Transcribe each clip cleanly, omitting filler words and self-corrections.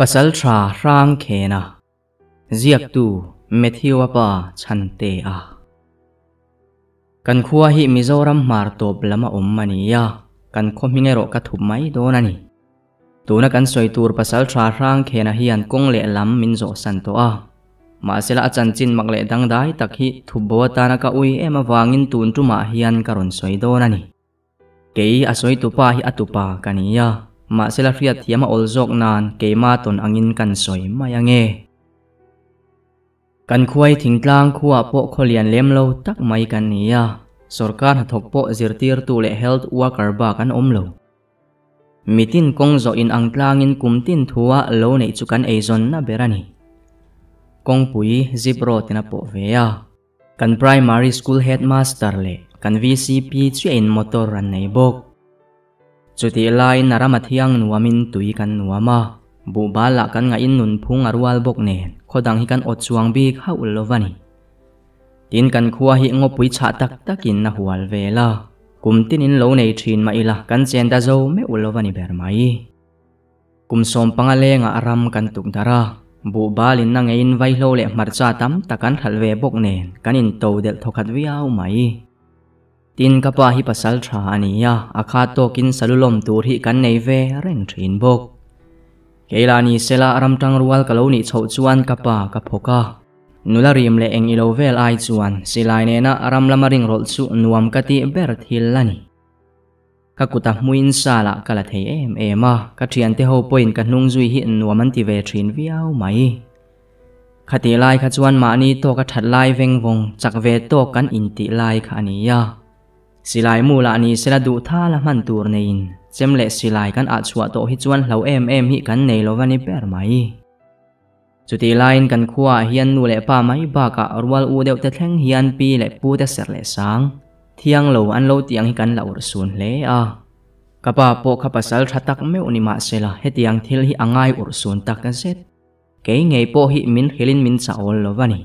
Pasalṭha Hrangkhena, Ziaktu Matthew-a pa Chhantea. Kan khua hi Mizoram hmar tawp lam a awm a ni a, kan khaw hming erawh ka thup mai dawn a ni. Tuna kan sawi tur Pasalṭha Hrangkhena hian kawng leh lam min zawhsan tawh a. Mahsela a chanchin mak leh dangdai tak hi thup bo atana ka ui em avangin tun tumah hian ka rawn sawi dawn a ni. Kei a sawi tupa hi a tupa ka ni a, mahsela hriat thiam a awl zawk nan keima tawn angin kan sawi mai ange. Kan khuai thingtlang khuaah pawh khawlian lem lo tak mai kan ni a, sawrkar hnathawk pawh zirtirtu leh health worker bak an awm lo. Mitin kawng zawh in ang tlangin kum tin thua lo neih chu kan eizawnna ber a ni. Kawngpui zip road in a pawh ve a. Kan primary school headmaster leh kan VCP chiahin motor an nei bawk. Chutih laiin a ram a thiang nuamin tui kan nuam a, buhbal lah kan ngahin nunphung a rual bawk nen khaw dang hi kan awt chuang bik hauh lo va ni. Tin kan khua hi ngawpui chhah tak takin a hual vel a, kum tinin lo nei thin mah ila kan chen ta zo meuh lo a ni ber mai. Kum 15 lengah ram kan tuk darh a, buhbalin na ngeiin vaihlo leh hmarcha tam tak kan hralh ve bawk nen kan into delh thawkhat viau mai. Tin ka pa hi pasal tha a ni a, a kha tawkin salulawm tur hi kan nei ve reng thin bawk. Keila ni sela ram tangrual ka lo nih chhoh chuan ka pa ka phawk a. Nula rim leh eng ilo vel ai chuan silai nena ram lama ring rawlh chu nuam ka tih ber thil a ni. Ka kuta hmuin sal ah ka la thei em em a, ka thiante ho pawhin ka hnung zui hi nuam an ti ve thin viau mai. Khatih lai kha chuan mahni tawka that lai veng vawng chak ve tawk kan intih lai kha a ni a. Silai mu lah ni sela duh thala hman tur neiin chem leh silai kan ah chhuah tawh hi chuan hlo em em hi kan nei lo va ni ber mai. Chutih laiin kan khuaah hian nu leh pa mai bakah rual u deuh te thleng hian pi leh pu te serh leh sang, thiang lo an lo tih ang hi kan la urh sun hle a. Ka pa pawh kha pasal tha tak meuh ni mahsela hetiang thil hi a ngai urh sun tak zet. Kei ngei pawh hi min hrilhin min chah awl lo va ni.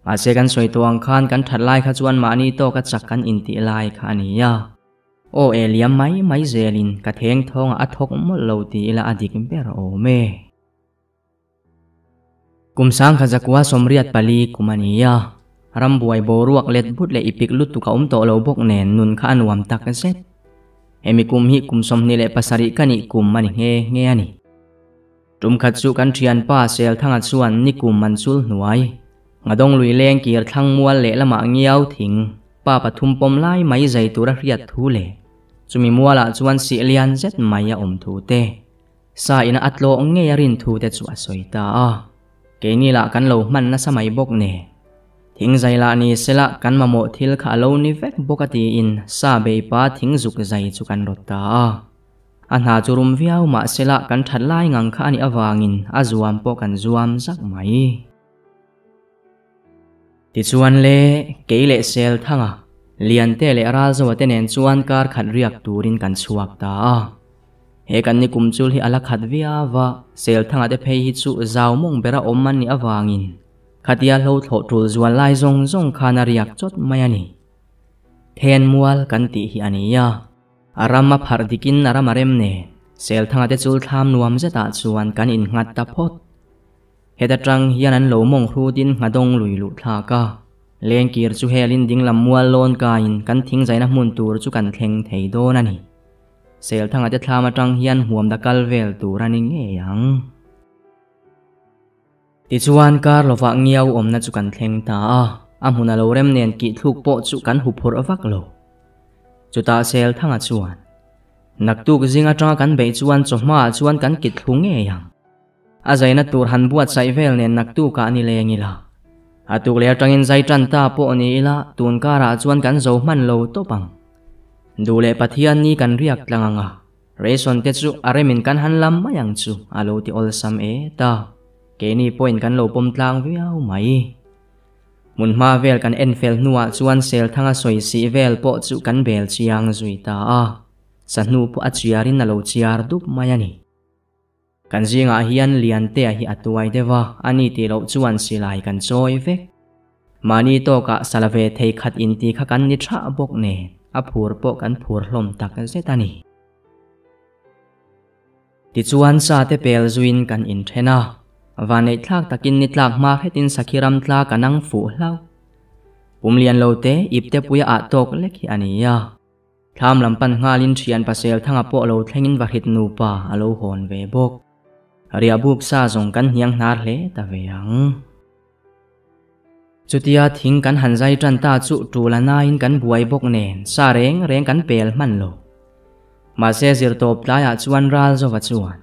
Mahse kan sawi tawh ang khan kan that lai kha chuan mahni tawka chak kan intih lai kha a ni a. Aw e liam mai mai zelin ka theng thawngah a thawk mawlh lo ti ila a dik ber awm e. Kum 1984 kum a ni a, rambuai boruak let but leh ipik lutuk a awm tawh lo bawk nen nun kha a nuam tak zet. Hemi kum hi kum 27 ka nih kum a ni nghe nghe a ni. Tum khat chu kan thianpa Selthanga chuan nikum an chul hnuai, Ngadawng lui leng kir thlang mual leh lamah ngiau thing pa pathum pawm lai mai zai tura hriat thu leh chumi mualah chuan sih lian zet mai a awm thu te Sa ina a tlawh ngei a rin thu te chu a sawi ta a. Keini lah kan lo hman nasa mai bawk nen. Thing zai lah ni sela kan mamawh thil kha a lo ni vek bawk a tiin sa bei pa thing zuk zai chu kan rawt ta a. A hna chu rum viau mah sela kan that lai ngang kha a nih avangin a zuam pawh kan zuam zak mai. Tichuan le, kei leh Selthanga, Liante leh Ralzoa te nen chuan kar khat riak turin kan chhuak ta a. He kan ni kum chul hi a la khat viau a, Selthanga te phei hi chu zau mawng bera awm an nih avangin khatia hlo thlawh tul zual lai zawng zawng khan a riak chawt mai a ni. Then mual kan tih hi a ni a, a ram a pharh dikin a ram a rem nen, Selthanga te chul thlam nuam zetah chuan kan innghat ta phawt. Heta tang hian an lo mawng hrutin nghadawng lui luh thlak a, lengkir chu helin dinglam mual lawn kaiin kan thingzaina hmun tur chu kan thleng thei dawn a ni. Selthanga te thlam atang hian hmuam da kal vel tur a ni ngei ang. Tichuan kar lovah ngiau awmna chu kan thleng ta a, a hmun a lo rem nen kih thluk pawh chu kan huphurh vak lo. Chutah Selthanga chuan, Naktuk zing atanga kan beih chuan chawhmaah chuan kan kit thlu ngei ang. A zaina tur han buatsaih vel nen naktukah ni leng ila. A tuk leh atangin zai tan ta pawh ni ila tun karah chuan kan zo hman lo tawp ang. Duh leh Pathian ni kan riak tlang ang a, ration te chu a remin kan han lam mai ang chu a lo ti awlsam e ta. Keini pawhin kan lo pawm tlang viau mai. Hmunhma vel kan en fel hnuah chuan Selthanga sawi sih vel pawh chu kan bel chiang zui ta a. Sahnu pawh a chiarin a lo chiar dup mai a ni. Kan zingah hian Liantea hi a tuai deuh a, ani tih loh chuan silai kan chawi vek. Mahni tawkah sala ve thei khat inti kha kan ni thah bawk nen, a phur pawh kan phur hlawm tak zet a ni. Tichuan sa te pel zuiin kan inthen a, vaneihthlak takin ni tlak hma hretin sakhi ram tla ka nang fuh hlauh. Pum lian lo te ipte puia ah tawk lek hi a ni a. Thlam lam pan nghalin thian pasel thanga pawh lo thlengin va hrit nupa a lo hawn ve bawk. Riahbuk sa zawng kan hniang hnar hle ta ve ang. Chutia thing kan han zai tan ta chu tul a nain kan buai bawk nen sa reng reng kan pel hman lo. Mahse zirtawp tlaiah chuan ral zova chuan,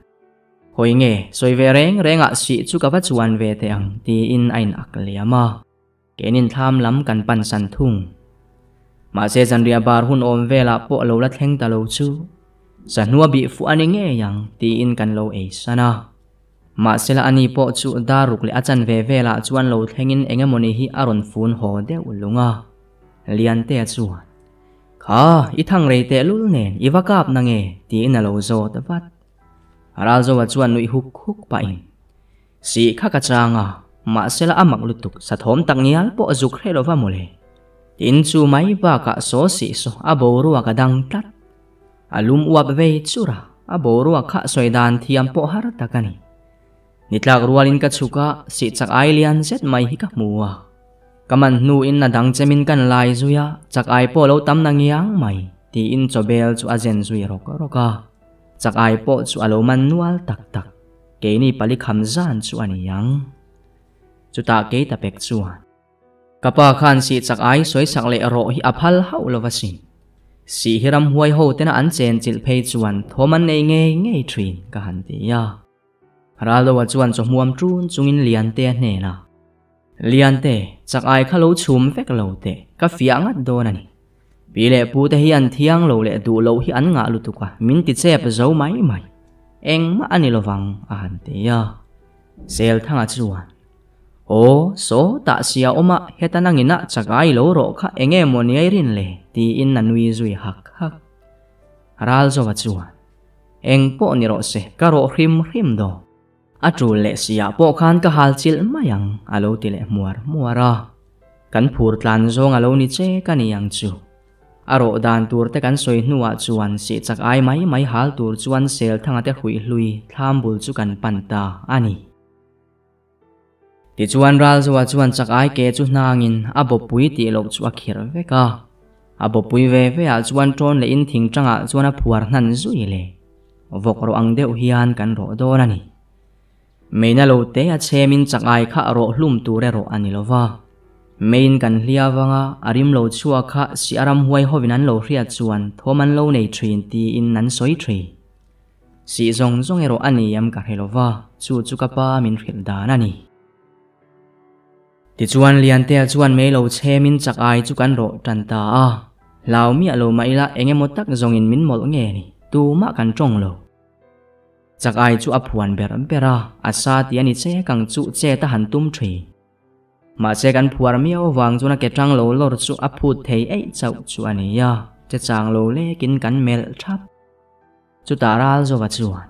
Hawi nge, sawi ve reng rengah sih chu ka va chuan ve teh ang tiin a in ak liam a. Keinin thlam lam kan pan san thung. Mahse zanriah bar hun awm velah pawh lo la thleng ta lo chu sahnua bih fuh a ni ngei ang tiin kan lo ei san a. Mahsela ani pawh chu dar ruk leh a chanve velah chuan lo thlengin eng emawni hi a rawn fun haw deuh lung a. Liantea chuan, Kha, i thang rei tehlul nen i va kap na nge? tiin a lo zawt vat. Ralzoa chuan nuih huk huk pahin, Sih kha ka chang a, mahsela a mak lutuk, sathawm tak ngial pawh a zuk hreh lova mawle. Tin chu mai bakah saw sih saw a boruak a dang tlat. A lum uap vei chur a, a boruak kha sawi dan thiam pawh har tak a ni. Ni tlak rualin ka chhuk a, sih chak ai lian zet mai hi ka hmu a. Ka man hnuin a dang chemin kan lai zui a, chak ai pawh lo tam na ngiang mai, tiin chawbel chu a zen zui rawk rawk a. Chak ai pawh chu a lo man nual tak tak. Keini pali kham zan chu a ni ang. Chutah kei ta pek chuan, Ka pa khan sih chak ai sawi sak leh rawh hi a phal hauh lo va sin. Sih hi ramhuai ho tena an chen chilh phei chuan thawm an nei ngei ngei thin, ka han ti a. Raldoa chuan chawhmuam ṭun chungin Liante a hnenah, Liante, chak ai kha lo chhum vek lo teh, ka fiah ngat dawn a ni. Pi leh pu te hi an thiang lo leh duh loh hi an ngah lutuk a, min ti chep zo mai mai. Engmah a ni lovang, a han ti a. Selthanga chuan, Aw, saw tah sia awm a, heta nangin ah chak ai lo rawh kha enge maw ni ai rin le? tiin a nui zui hak hak. Ralzova chuan, Eng pawh ni rawh se, ka rawh hrim hrim dawn. A tul leh siah pawh khan ka hal chilh mai ang, a lo ti leh hmuar hmuar a. Kan phur tlan zawng a lo ni che ka ni ang chu. A rawh dan tur te kan sawi hnuah chuan sih chak ai mai mai hal tur chuan Selthanga te hruih hlui thlam bul chu kan pan ta a ni. Tichuan Ralzoa chuan chak ai ke chu hnangin a bawpui tih loh chu a khirh vek a. A bawpui ve ve ah chuan ṭawn leh in thing ṭangah chuan a phuar hnan zui le. Vawk rawh ang deuh hian kan rawh dawn a ni. Meina lo te a chhemin chak ai kha rawh hlum tur erawh a ni lo va. Mein kan hlia vanga a rim lo chhuak kha si a ramhuai hovin an lo hriat chuan thawm an lo nei ṭhin tiin an sawi ṭhin. Sih zawng zawng erawh a ni em ka hre lo va, chu chu ka pa min hrilh dan a ni. Tichuan Liantea chuan mei lo chhemin chak ai chu kan rawh tan ta a, hlau miah lo mah ila eng emaw tak zawngin min mawlh nge ni, tumah kan tawng lo. Chak ai chu a phuan ber ber a, a sa tih a ni che kang chu chet a han tum thin. Mahse kan phuar miau avang chuan a ke tang lo lawr chu a phut thei eih chauh chu a ni a, che chang lo lekin kan melh thap. Chutah ral Zova chuan,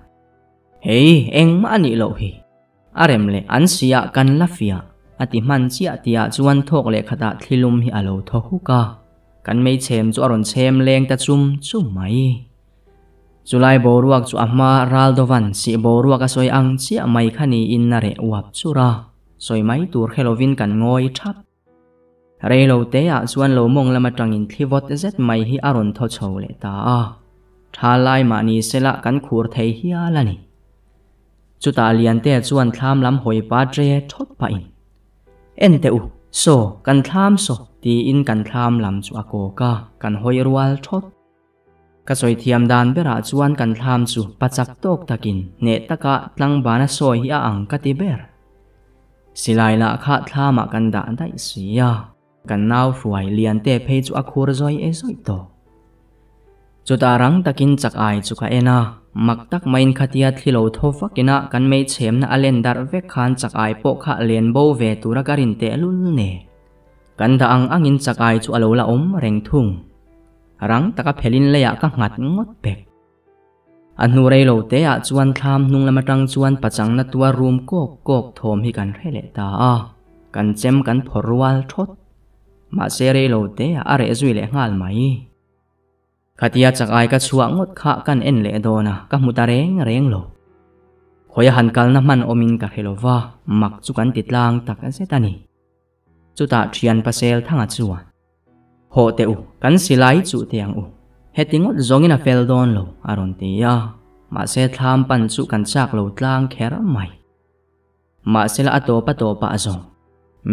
Hei, engmah a nih loh hi. A rem leh an siah kan la fiah, a ti hman chiah tihah chuan thawk leh khatah thlilum hi a lo thaw huk a, kan meichhem chu a rawn chhem leng ta chum chum mai. Chulai boruak chu a hma ral Dovan sih boruak a sawi ang chiah mai kha niin a reh uap chur a, sawi mai tur hre lovin kan ngawi thap. Rei lo te ah chuan lo mawng lam atangin thli vawt zet mai hi a rawn thaw chho leh ta a, tha lai mah ni sela kan khur thei hial a ni. Chutah Liantea chuan thlam lam hawi pa tre thawt pahin, En teh u, saw, kan thlam saw, tiin kan thlam lam chu a kawk a, kan hawi rual thawt. Ka sawi thiam dan berah chuan kan thlam chu pachak tawk takin hneh taka tlangbana sawi hi a ang ka ti ber. Silai lah kha thlamah kan dah daih si a, kan nau hruai Liante phei chu a khur zawi e zawih tawh. Chutah rang takin chak ai chu ka en a, mak tak maiin khatia thli lo thaw vakin a kan meichhemna a len darh vek khan chak ai pawh kha len bo ve tura ka rin tehlul nen. Kan dah ang angin chak ai chu a lo la awm reng thung. Rang taka phelin leiah ka nghat ngawt pek. A hnu rei lo te ah chuan thlam hnung lam atang chuan pachangna tuar rum kawk kawk thawm hi kan hre leh ta a, kan chem kan phawrh rual thawt. Mahse rei lo te ah a reh zui leh nghal mai. Khatia chak ai ka chhuah ngawt kha kan en leh dawn a, ka hmu ta reng reng lo. Khawi a han kalna hman awmin ka hre lo va, mak chu kan ti tlang tak zet a ni. Chutah thian pasel thanga chuan, Hawh teh u, kan silai chuh teh ang u. Heti ngawt zawngin a fel dawn lo, a rawn ti a. Mahse thlam pan chu kan chak lo tlang kher mai. Mahsela a tawp a tawpah a zawng.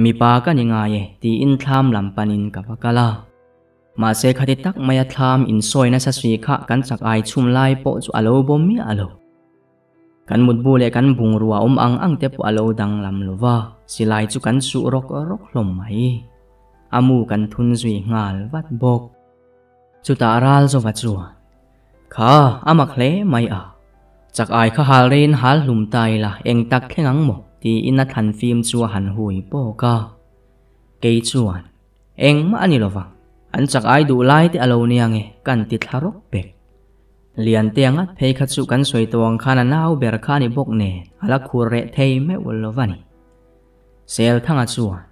Mipa ka ni ngai e, tiin thlam lam panin ka va kal a. Mahse khati tak maia thlam insawi nasa si kha kan chak ai chhum lai pawh chu a lo bawm miah lo. Kan mutbu leh kan bungrua awm ang ang te pawh a lo danglam lo va, silai chu kan suh rawk rawk hlawm mai. A mu kan thun zui nghal vat bawk. Chutah ral zova chuan, Kha, a mak hle mai a. Chak ai kha hal reiin hal hlum ta ila eng tak thleng ang maw? tiin a thlan fim chu a han hui pawk a. Kei chuan, Engmah a ni lo vang, an chak ai duh lai te a lo nia nge kan ti thla rawk pek. Liante a ngat phei kha chu kan sawi tawh ang khan a nau ber kha a ni bawk nen a la khur reh thei meuh lo va ni. Selthanga chuan,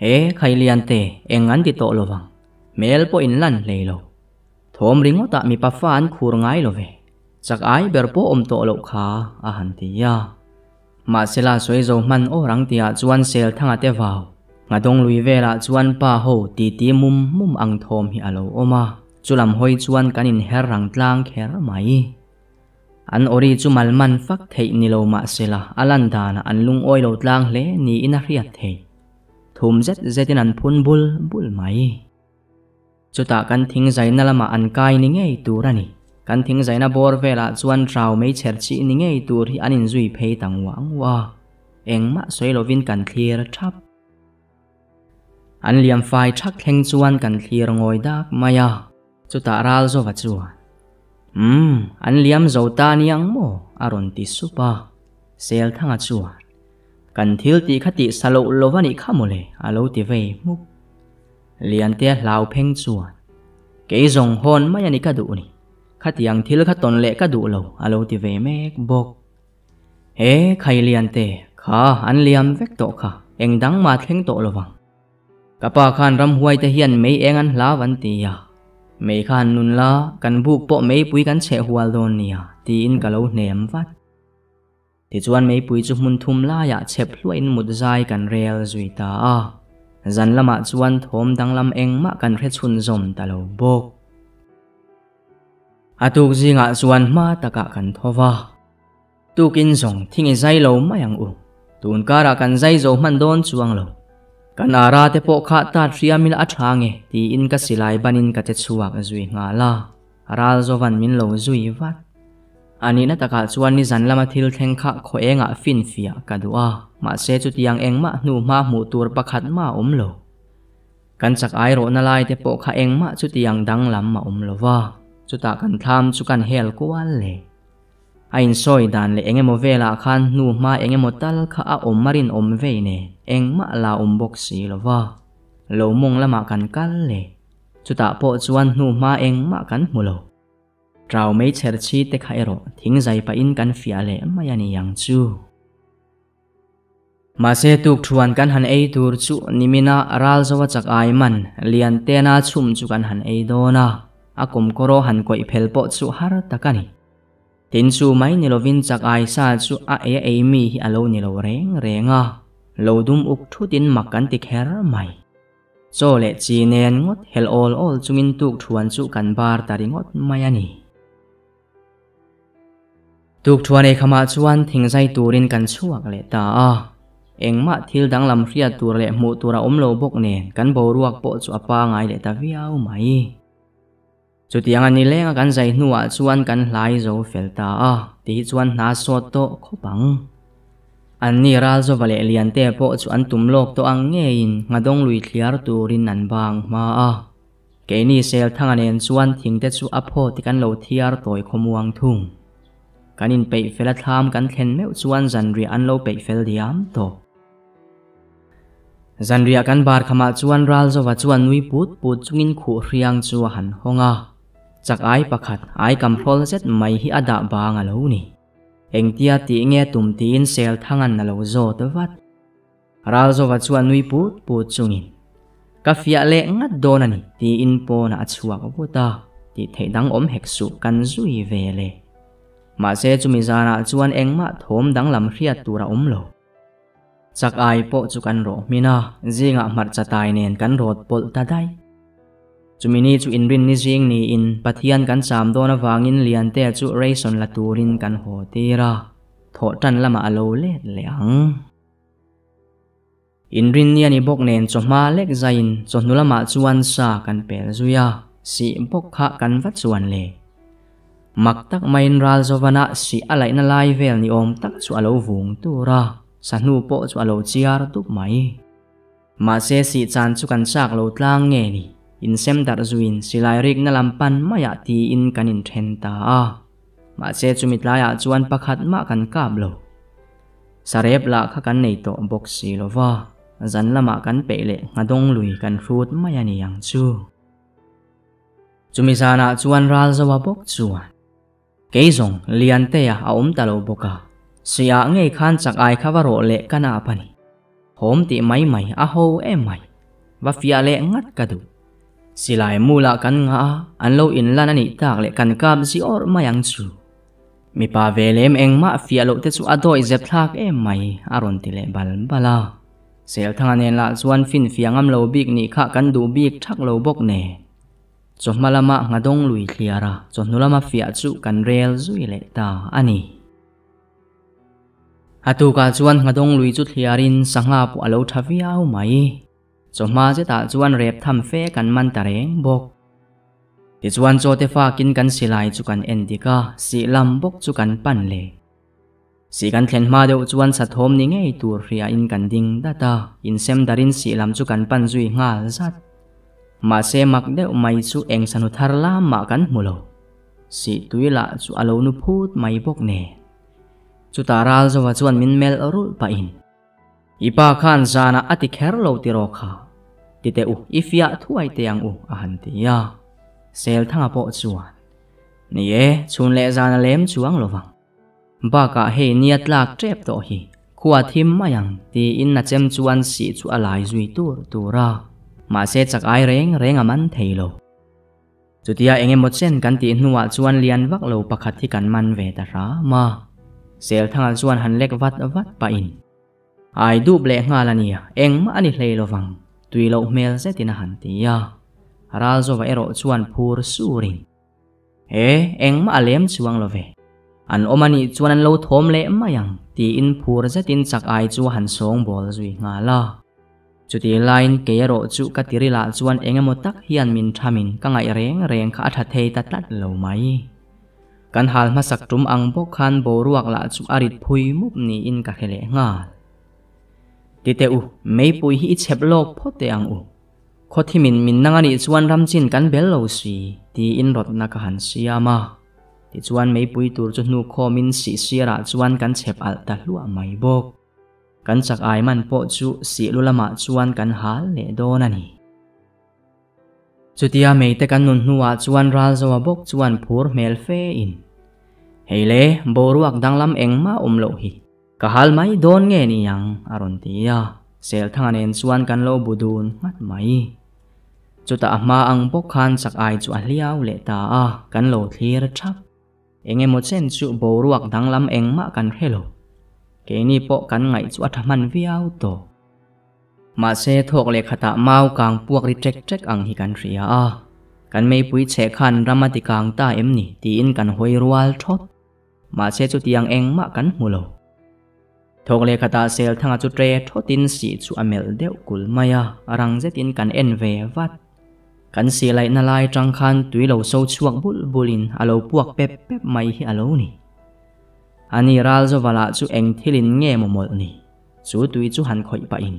E khai Liante, eng an ti tawh lo vang, hmel pawh in lan hlei lo. Thawm ringawtah mipa fa an khur ngai lo ve, chak ai ber pawh awm tawh loh kha a han ti a. Mahsela sawi zo hman awr ang tihah chuan Selthanga te vau, Nghadawng lui velah chuan pa ho titi mum mum ang thawm hi a lo awm a, chulam hawi chuan kan inher rang tlang kher mai. An awri chu malman fak theih ni lo mahsela a lan danah an lungawi lo tlang hle niin a hriat theih. Thum zet zetin an phun bul bul mai. Chutah kan thing zaina lamah an kai ni ngei tur a ni. Kan thing zaina bawr velah chuan rau mei chher chih ni ngei tur hi an inzui phei ta nguah nguah a, engmah sawi lovin kan thlir thap. An liam fai thak thleng chuan kan thlir ngawi dak mai a, chutah ral zova chuan, Umm, an liam zo ta niang maw? a rawn ti sup a. Selthanga chuan, Kan thil tih kha tih sa loh lo a nih kha mawle, a lo ti vei hmuk. Liantea hlau pheng chuan, Kei zawng hawn mai a ni ka duh ni. Khatiang thil kha tawn leh ka duh lo, a lo ti ve mek bawk. He khai Liante, kha an liam vek tawh kha, eng dang mah thleng tawh lo vang. Ka pa khan ramhuaite hian mei eng an hlau an ti a. Mei kha han nun la, kan buk pawh meipui kan chheh hual dawn nia, tiin ka lo hnem vat. Tichuan meipui chu hmun thum laiah chhep hluahin mut zai kan rel zui ta a, zan lamah chuan thawm danglam engmah kan hre chhunzawm ta lo bawk. A tuk zingah chuan hma takah kan tho va, tukin zawng thing i zai lo mai ang u, tun karah kan zai zo hman dawn chuang lo, kan ara te pawh kha tat hriam ila a tha nge tiin ka silai banin ka che chhuak zui nghal a, ral zovan min lo zui vat. A nihna takah chuan nizan lama thil thleng kha khaw engah finfiah ka duh a, mahse chutiang engmah hnu hma hmuh tur pakhat mah a awm lo. Kan chak ai rawhna lai te pawh kha engmah chutiang danglam a awm lo va, chutah kan thlam chu kan hel kual le. A insawi dan leh engemaw velah khan hnu hma engemaw tal kha a awm a rinawm vei nen engmah la awm bawk si lo va, lo mawng lamah kan kal le. Chutah pawh chuan hnu hma engmah kan hmu lo. Trau mei chher chhi te kha erawh thing zai pahin kan fiah leh mai a ni ang chu. Mahse tuk thuan kan han ei tur chu nimina ral zo a chak ai man lian tena chhum chu kan han ei dawn a, a kumkawr aw han kawih phel pawh chu har tak a ni. Tin chu mai ni lovin chak ai sa chu a ei a ei mi hi a lo ni lo reng reng a, lo dum uk thutin mak kan ti kher mai. Chaw leh chi nen ngawt hel awl awl chungin tuk thuan chu kan bar ta ringawt mai a ni. Tuk thuan ei khamah chuan thingzai turin kan chhuak leh ta a. Engmah thil danglam hriat tur leh hmuh tur a awm lo bawk nen kan boruak pawh chu a pangai leh ta viau mai. Chutiang a ni lenga kan zai hnuah chuan kan hlai zo fel ta a, ti hi chuan hna sawt tawh khawp ang. Anni Ralzova leh Liante pawh chu an tum lawk tawh ang ngeiin Nghadawng lui thliar turin an bang hma a. Keini Selthanga nen chuan thingte chu a phaw ti kan lo thiar tawi khawmuang thung. Kan inpeih fel a thlam kan thlen meuh chuan zanriah an lo peih fel diam tawh. Zanriah kan bar khamah chuan Ralzova chuan nui put put chungin khuh hriang chu a han hawng a, chak ai pakhat ai kam hrawl zet mai hi a dah bang a lo ni. Engtia tih nge tum tiin Selthangan a lo zawt vat. Ralzova chuan nui put put chungin, Ka fiah leh ngat dawn a ni tiin pawnah a chhuak vut a, tih theih dang awm hek suh kan zui ve le. Mahse chumi zanah chuan engmah thawm danglam hriat tur a awm lo. Chak ai pawh chu kan rawh hmin a, zingah hmarcha tai nen kan rawt pawlh ta daih. Chumi ni chu inrinni zing niin Pathian kan cham dawn avangin Liantea chu ration la turin kan haw tir a, thawh tan lamah a lo let leh ang. Inrinni a ni bawk nen chawhma lek zaiin chawhnu lamah chuan sa kan pel zui a, sih bawk kha kan va chuan le. Mak tak maiin ral Zovana sih a laihna lai vel ni awm tak chu a lo vung tur a, sahnu pawh chu a lo chiar dup mai. Mahse sih chan chu kan chak lo tlang nge ni, insem darh zuiin silai rikna lam pan maiah tiin kan inthen ta a. Mahse chumi tlaiah chuan pakhat mah kan kap lo. Sarep lah kha kan nei tawh bawk si lo va, zan lamah kan peih leh nghadawng lui kan hrut mai a ni ang chu. Chumi zanah chuan Ralzoa bawk chuan, Kei zawng Liantea a awm ta lo bawk a, Suiah ngei khan chak ai kha va rawh leh ka nap a ni. Hawm tih mai mai a ho em mai, va fiah leh ngat ka duh. Silai mulah kan ngah a, an lo inlan a nih tak leh kan kap zi awrh mai ang chu. Mipa ve lem engmah fiah loh te chu a dawih zep thlak em mai, a rawn ti leh bal bal a. Selthanga nen lah chuan finfiah ngam lo bik nih kha kan duh bik thak lo bawk nen. Chawhma lama nghadawng lui thliar a, chawhnu lama fiah chu kan rel zui leh ta a ni. A tukah chuan nghadawng lui chu thliarin sangha pawh a lo tha viau mai. Chawhma zetah chuan rep tham fe kan man ta reng bawk. Tichuan chaw te fakin kan silai chu kan en dik a, sih lam bawk chu kan pan leh. Sih kan thlen hma deuh chuan sathawm ni ngei tur hriain kan ding dat a, insem darin sih lam chu kan pan zui nghal zat. Mahse mak deuh mai chu eng sanu thar lamah kan hmu lo. Sih tui lah chu a lo nu phut mai bawk nen. Chutah Ralzova chuan min melh rulh pahin. I pa khan zanah a ti kher lo tiraw kha? Ti teh u, i fiah thuai teh ang u, a han ti a. Selthanga pawh chuan, Ni e, chhun leh zan a lem chuang lo vang. Bakah hei nia tlak tep tawh hi, khua thim mai ang, tiin a chem chuan sih chu a lai zui tur tur a. Mahse chak ai reng reng a man thei lo. Chutia eng emaw chen kan tih hnuah chuan lian vak lo pakhat hi kan man ve ta hram a. Selthanga chuan han lek vat vat pahin, Ai dup leh nghal a nia, engmah a ni hlei lo vang, tui loh hmel zetin a han ti a. Ralzova erawh chuan phur surin, E, engmah a lem chuang lo ve. An awm a nih chuan an lo thawm leh mai ang, tiin phur zetin chak ai chu a han sawngbawl zui nghal a. Chutih laiin kei erawh chu ka tirilah chuan eng emaw tak hian min thamin ka ngaih reng reng kha a tha thei ta tlat lo mai. Kan hal hmasak tum ang bawk khan boruak lah chu a rit phui mup niin ka hre leh nghal. Ti teh u, meipui hi i chhep lawk phawt teh ang u. Khawthimin min nang a nih chuan ramchin kan bel lo si, tiin rawtna ka han siam a. Tichuan meipui tur chu hnukhawmin sihsirah chuan kan chhep alh ta hluah mai bawk. Kan chak ai man pawh chu sihlu lamah chuan kan hal leh dawn a ni. Chutia meite kan nun hnuah chuan Ralzoa bawk chuan phur hmel fe in, Hei le, boruak danglam engmah awm loh hi. Ka hal mai dawn nge ni ang, a rawn ti a. Selthanga nen chuan kan lo bu dun nghat mai. Chutah a hma ang bawk khan chak ai chu a hliau leh ta a, kan lo thlir thap. Eng emaw chen chu boruak danglam engmah kan hre lo. Keini pawh kan ngaih chu a tha hman viau tawh. Mahse thawk leh khatah mau kang puak ri ṭek ṭek ang hi kan hria a. Kan meipui chheh khan ram a ti kang ta em ni tiin kan hawi rual ṭhawt. Mahse chutiang engmah kan hmu lo. Thawk leh khatah Selthanga chu ṭe ṭhawtin sih chu a melh deuh kul mai a, rang zetin kan en ve vat. Kan sih laihna lai ṭang khan tui lo so chhuak bul bulin a lo puak pep pep mai hi a lo ni. Ani Ralzova lah chu eng thilin nge maw mawlh ni? Chu tui chu han khawih pahin,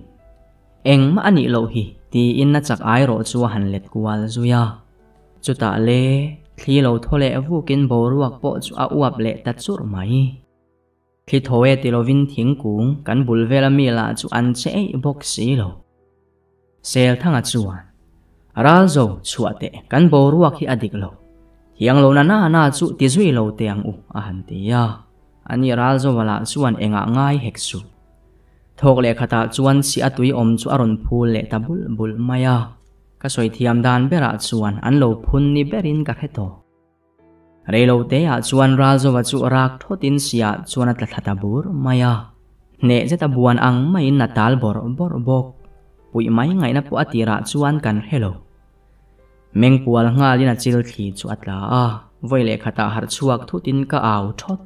Engmah a nih loh hi, tiin a chak ai rawh chu a han let kual zui a. Chutah le, thli lo thaw leh vukin boruak pawh chu a uap leh ta churh mai. Thli thaw e ti lovin thingkung kan bul vela mi lah chu an che eih bawk si lo. Selthanga chuan, Ralzo, chhuah teh, kan boruak hi a dik lo. Thiang lo na na na chu ti zui lo teh ang u, a han ti a. Ani Ralzova lah chuan engah ngai hek suh. Thawk leh khatah chuan si a tui awm chu a rawn phul leh ta bulh bulh mai a. Ka sawi thiam dan berah chuan an lo phun ni berin ka hre tawh. Reilote ah chuan Ralzova chu rak thawtin sia chuan a tla thla ta bur mai a. Hneh zeta buan ang maiin a tal bawrh bawrh bawk. Puih mai ngaihna pawh a tirah chuan kan hre lo. Meng pual nghalin a chil thli chu a tla a, vawi leh khatah harh chhuak thutin ka au thawt.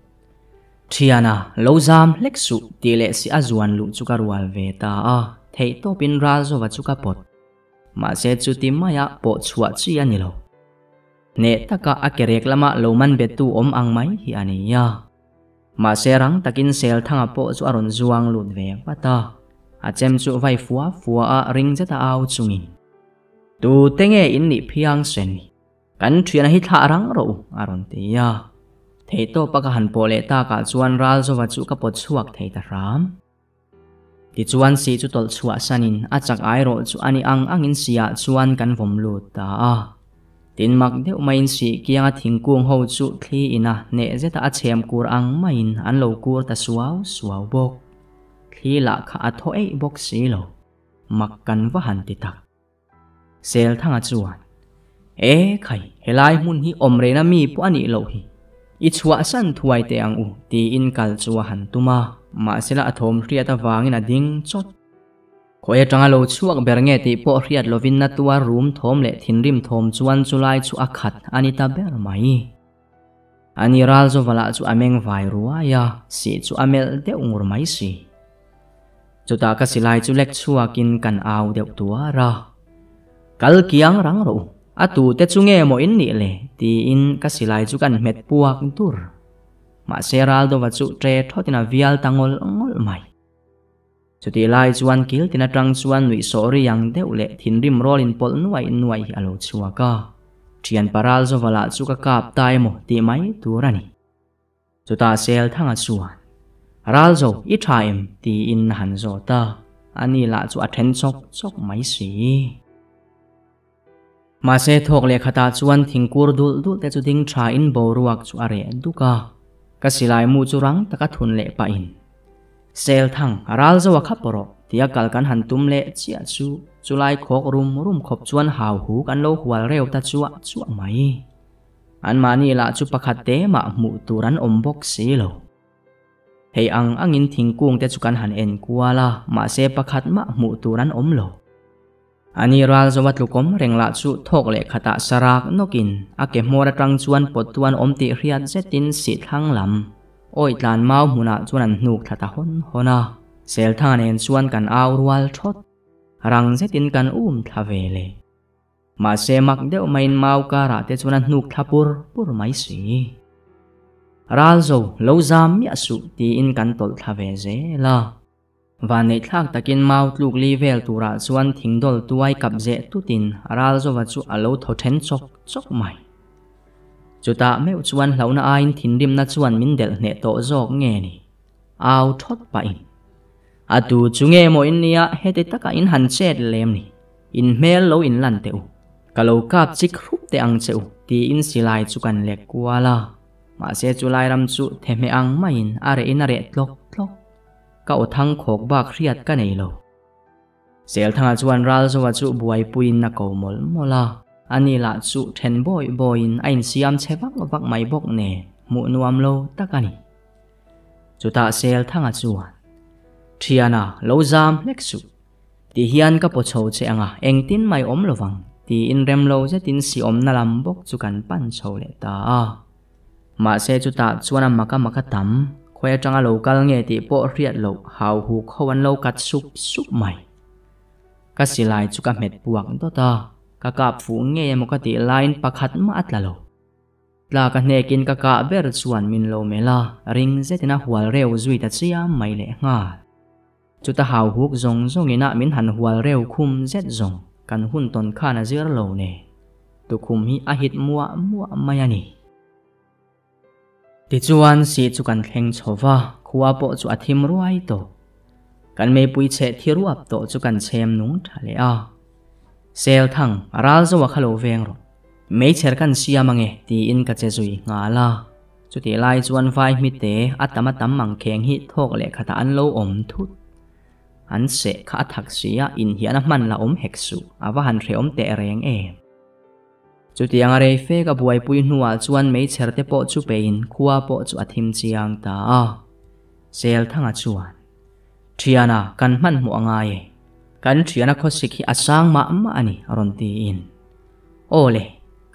Thiana, lo zam hlek suh tih leh si a zuan luh chu ka rual ve ta a, theihtawpin Ralzova chu ka pawt. Mahse chuti maia pawh chhuah chi a ni lo. Hneh taka a ke rek lama lo man bettu awm ang mai hi a ni a. Mahse rang takin Selthanga pawh chu a rawn zuang lut ve vat a, a chem chu vai fua fua a ring zet a au chungin, Tute nge in nih phiang se ni? Kan thiana hi thlah rang rawh u, a rawn ti a. Theihtawpa ka han pawh leh takah chuan Ralzova chu ka pawt chhuak thei ta hram. Tichuan si chu tawlh chhuah sanin a chak ai rawh chu a ni ang angin siah chuan kan vawm lut ta a. Tin mak deuh maiin si kianga thingkung ho chu thli ina hneh zeta a chhem kur ang maiin an lo kur ta suau suau bawk. Thli lah kha a thaw eih bawk si lo. Mak kan va han ti tak. Selthanga chuan, E khai, helai hmun hi awm rehna mi pawh a nih loh hi. I chhuahsan thuai teh ang u, tiin kal chu a han tum a, mahsela a thawm hriat avangin a ding chawt. Khawi atanga lo chhuak ber nge tih pawh hriat lovin na tuar rum thawm leh thinrim thawm chuan chulai chu a khat a ni ta ber mai. Ani ral Zovala chu a meng vai ruai a, sih chu a melh deuh ngur mai si. Chutah ka silai chu lek chhuakin kan au deuh tuar a, Kal kiang rang rawh u, a tute chu nge maw in nih le? tiin ka silai chu kan hmet puak dur. Mahse Raldova chu tre thawtin a vial ta ngawlh ngawlh mai. Chutih lai chuan kil tin atang chuan nuih sawh ri ang deuh leh thinrim rawl in pawlh nuaih nuaih hi a lo chhuak a, thian paral Zovala chu ka kap ta emaw tih mai tur a ni. Chutah Selthanga chuan, Ralzo, i tha em? tiin a han zawt a, ani lah chu a then chawk chawk mai si. Mahse thawk leh khatah chuan thingkur dulh dulh te chu ding tha in boruak chu a reh duk a, ka silai mu chu rang taka thun leh pahin, Selthang, Ralzo a khap rawh, tia kal kan han tum leh chiah chu, chulai khawk rum rum khawp chuan hau hu kan lo hual reu ta chuah chuah mai. Anmahni lah chu pakhat te mah hmuh tur an awm bawk si lo. Hei ang angin thingkung te chu kan han en kual a, mahse pakhat mah hmuh tur an awm lo. Ani ral zo a tlukawm reng lah chu thawk leh khatah sarak nawkin a ke hmawr atang chuan pawttu an awm tih hriat zetin sih thlang lam awi tlan mau hmunah chuan an hnuk thla ta hawn hawn a. Selthanga nen chuan kan au rual thawt. Rang zetin kan um thla ve le. Mahse mak deuh maiin mau karah te chuan a hnuk thla pur pur mai si. Ral zo, lo zam miah suh tiin kan tawlh thla ve zel a. Vanneih thlak takin mau tluk li vel turah chuan thingdawl tuai kap zeh tutin ral zova chu a lo thaw then chawk chawk mai. Chutah meuh chuan hlauhna aiin thinrimna chuan min delh hneh tawh zawk nge ni? Au thawt pahin, A tu chu nge maw in nia heti taka in han chet lem ni? In hmel lo in lan teh u, ka lo kap chik hrup teh ang che u, tiin silai chu kan lek kual a. Mahse chu lai ram chu thehmeh ang maiin a reh in a reh tlawk tlawk. Ka aw thang khawk bak hriat ka nei lo. Selthanga chuan Ralzoa chu buaipuiin a ko mawlh mawlh a, ani lah chu then bawi bawiin a insiam chhe vak vak mai bawk nen hmuh nuam lo tak a ni. Chutah Selthanga chuan, Thiana, lo zam hlek suh. Ti hian ka paw chho che anga engtin mai awm lovang tiin remlo zetin si awmna lam bawk chu kan pan chho leh ta a. Mahse chutah chuan a maka maka tam, khawi atanga lo kal nge tih pawh hriat loh hau huk ho an lo kat sup sup mai. Ka silai chu ka hmet puak dawt a, ka kap fuh ngei emaw ka tih laiin pakhat mah a tla lo. Tla ka hnekin ka kah ber chuan min lo melh a, ring zetin a hual reu zui ta chiam mai lehnghal. Chuta hau huk zawng zawngin a min han hual reu khum zet zawng kan hun tawn khan a zir lo nen, tukhum hi a hit muah muah mai a ni. Tichuan si chu kan thleng chho va, khua pawh chu a thim ruai tawh. Kan meipui cheh thi ruap tawh chu kan chhem nung tha leh a. Sel thang, ral zo a kha lo veng rawh. Meichher kan siam ange tiin ka che zui nghal a. Chutih lai chuan vai hmite a tam a tam ang kheng hi thawk leh khatah an lo awm thut. An seh kha a thak si a, inhiahna hman la awm hek suh, a va han hrehawm teh reng em. Chutianga rei fe ka buaipui hnuah chuan meichher te pawh chu pein khua pawh chu a thim chiang ta a. Selthanga chuan, Thiana, kan hmanhmawh a ngai e. Kan thiana khawsik hi a sang mah mah a ni, a rawn tiin. Aw le,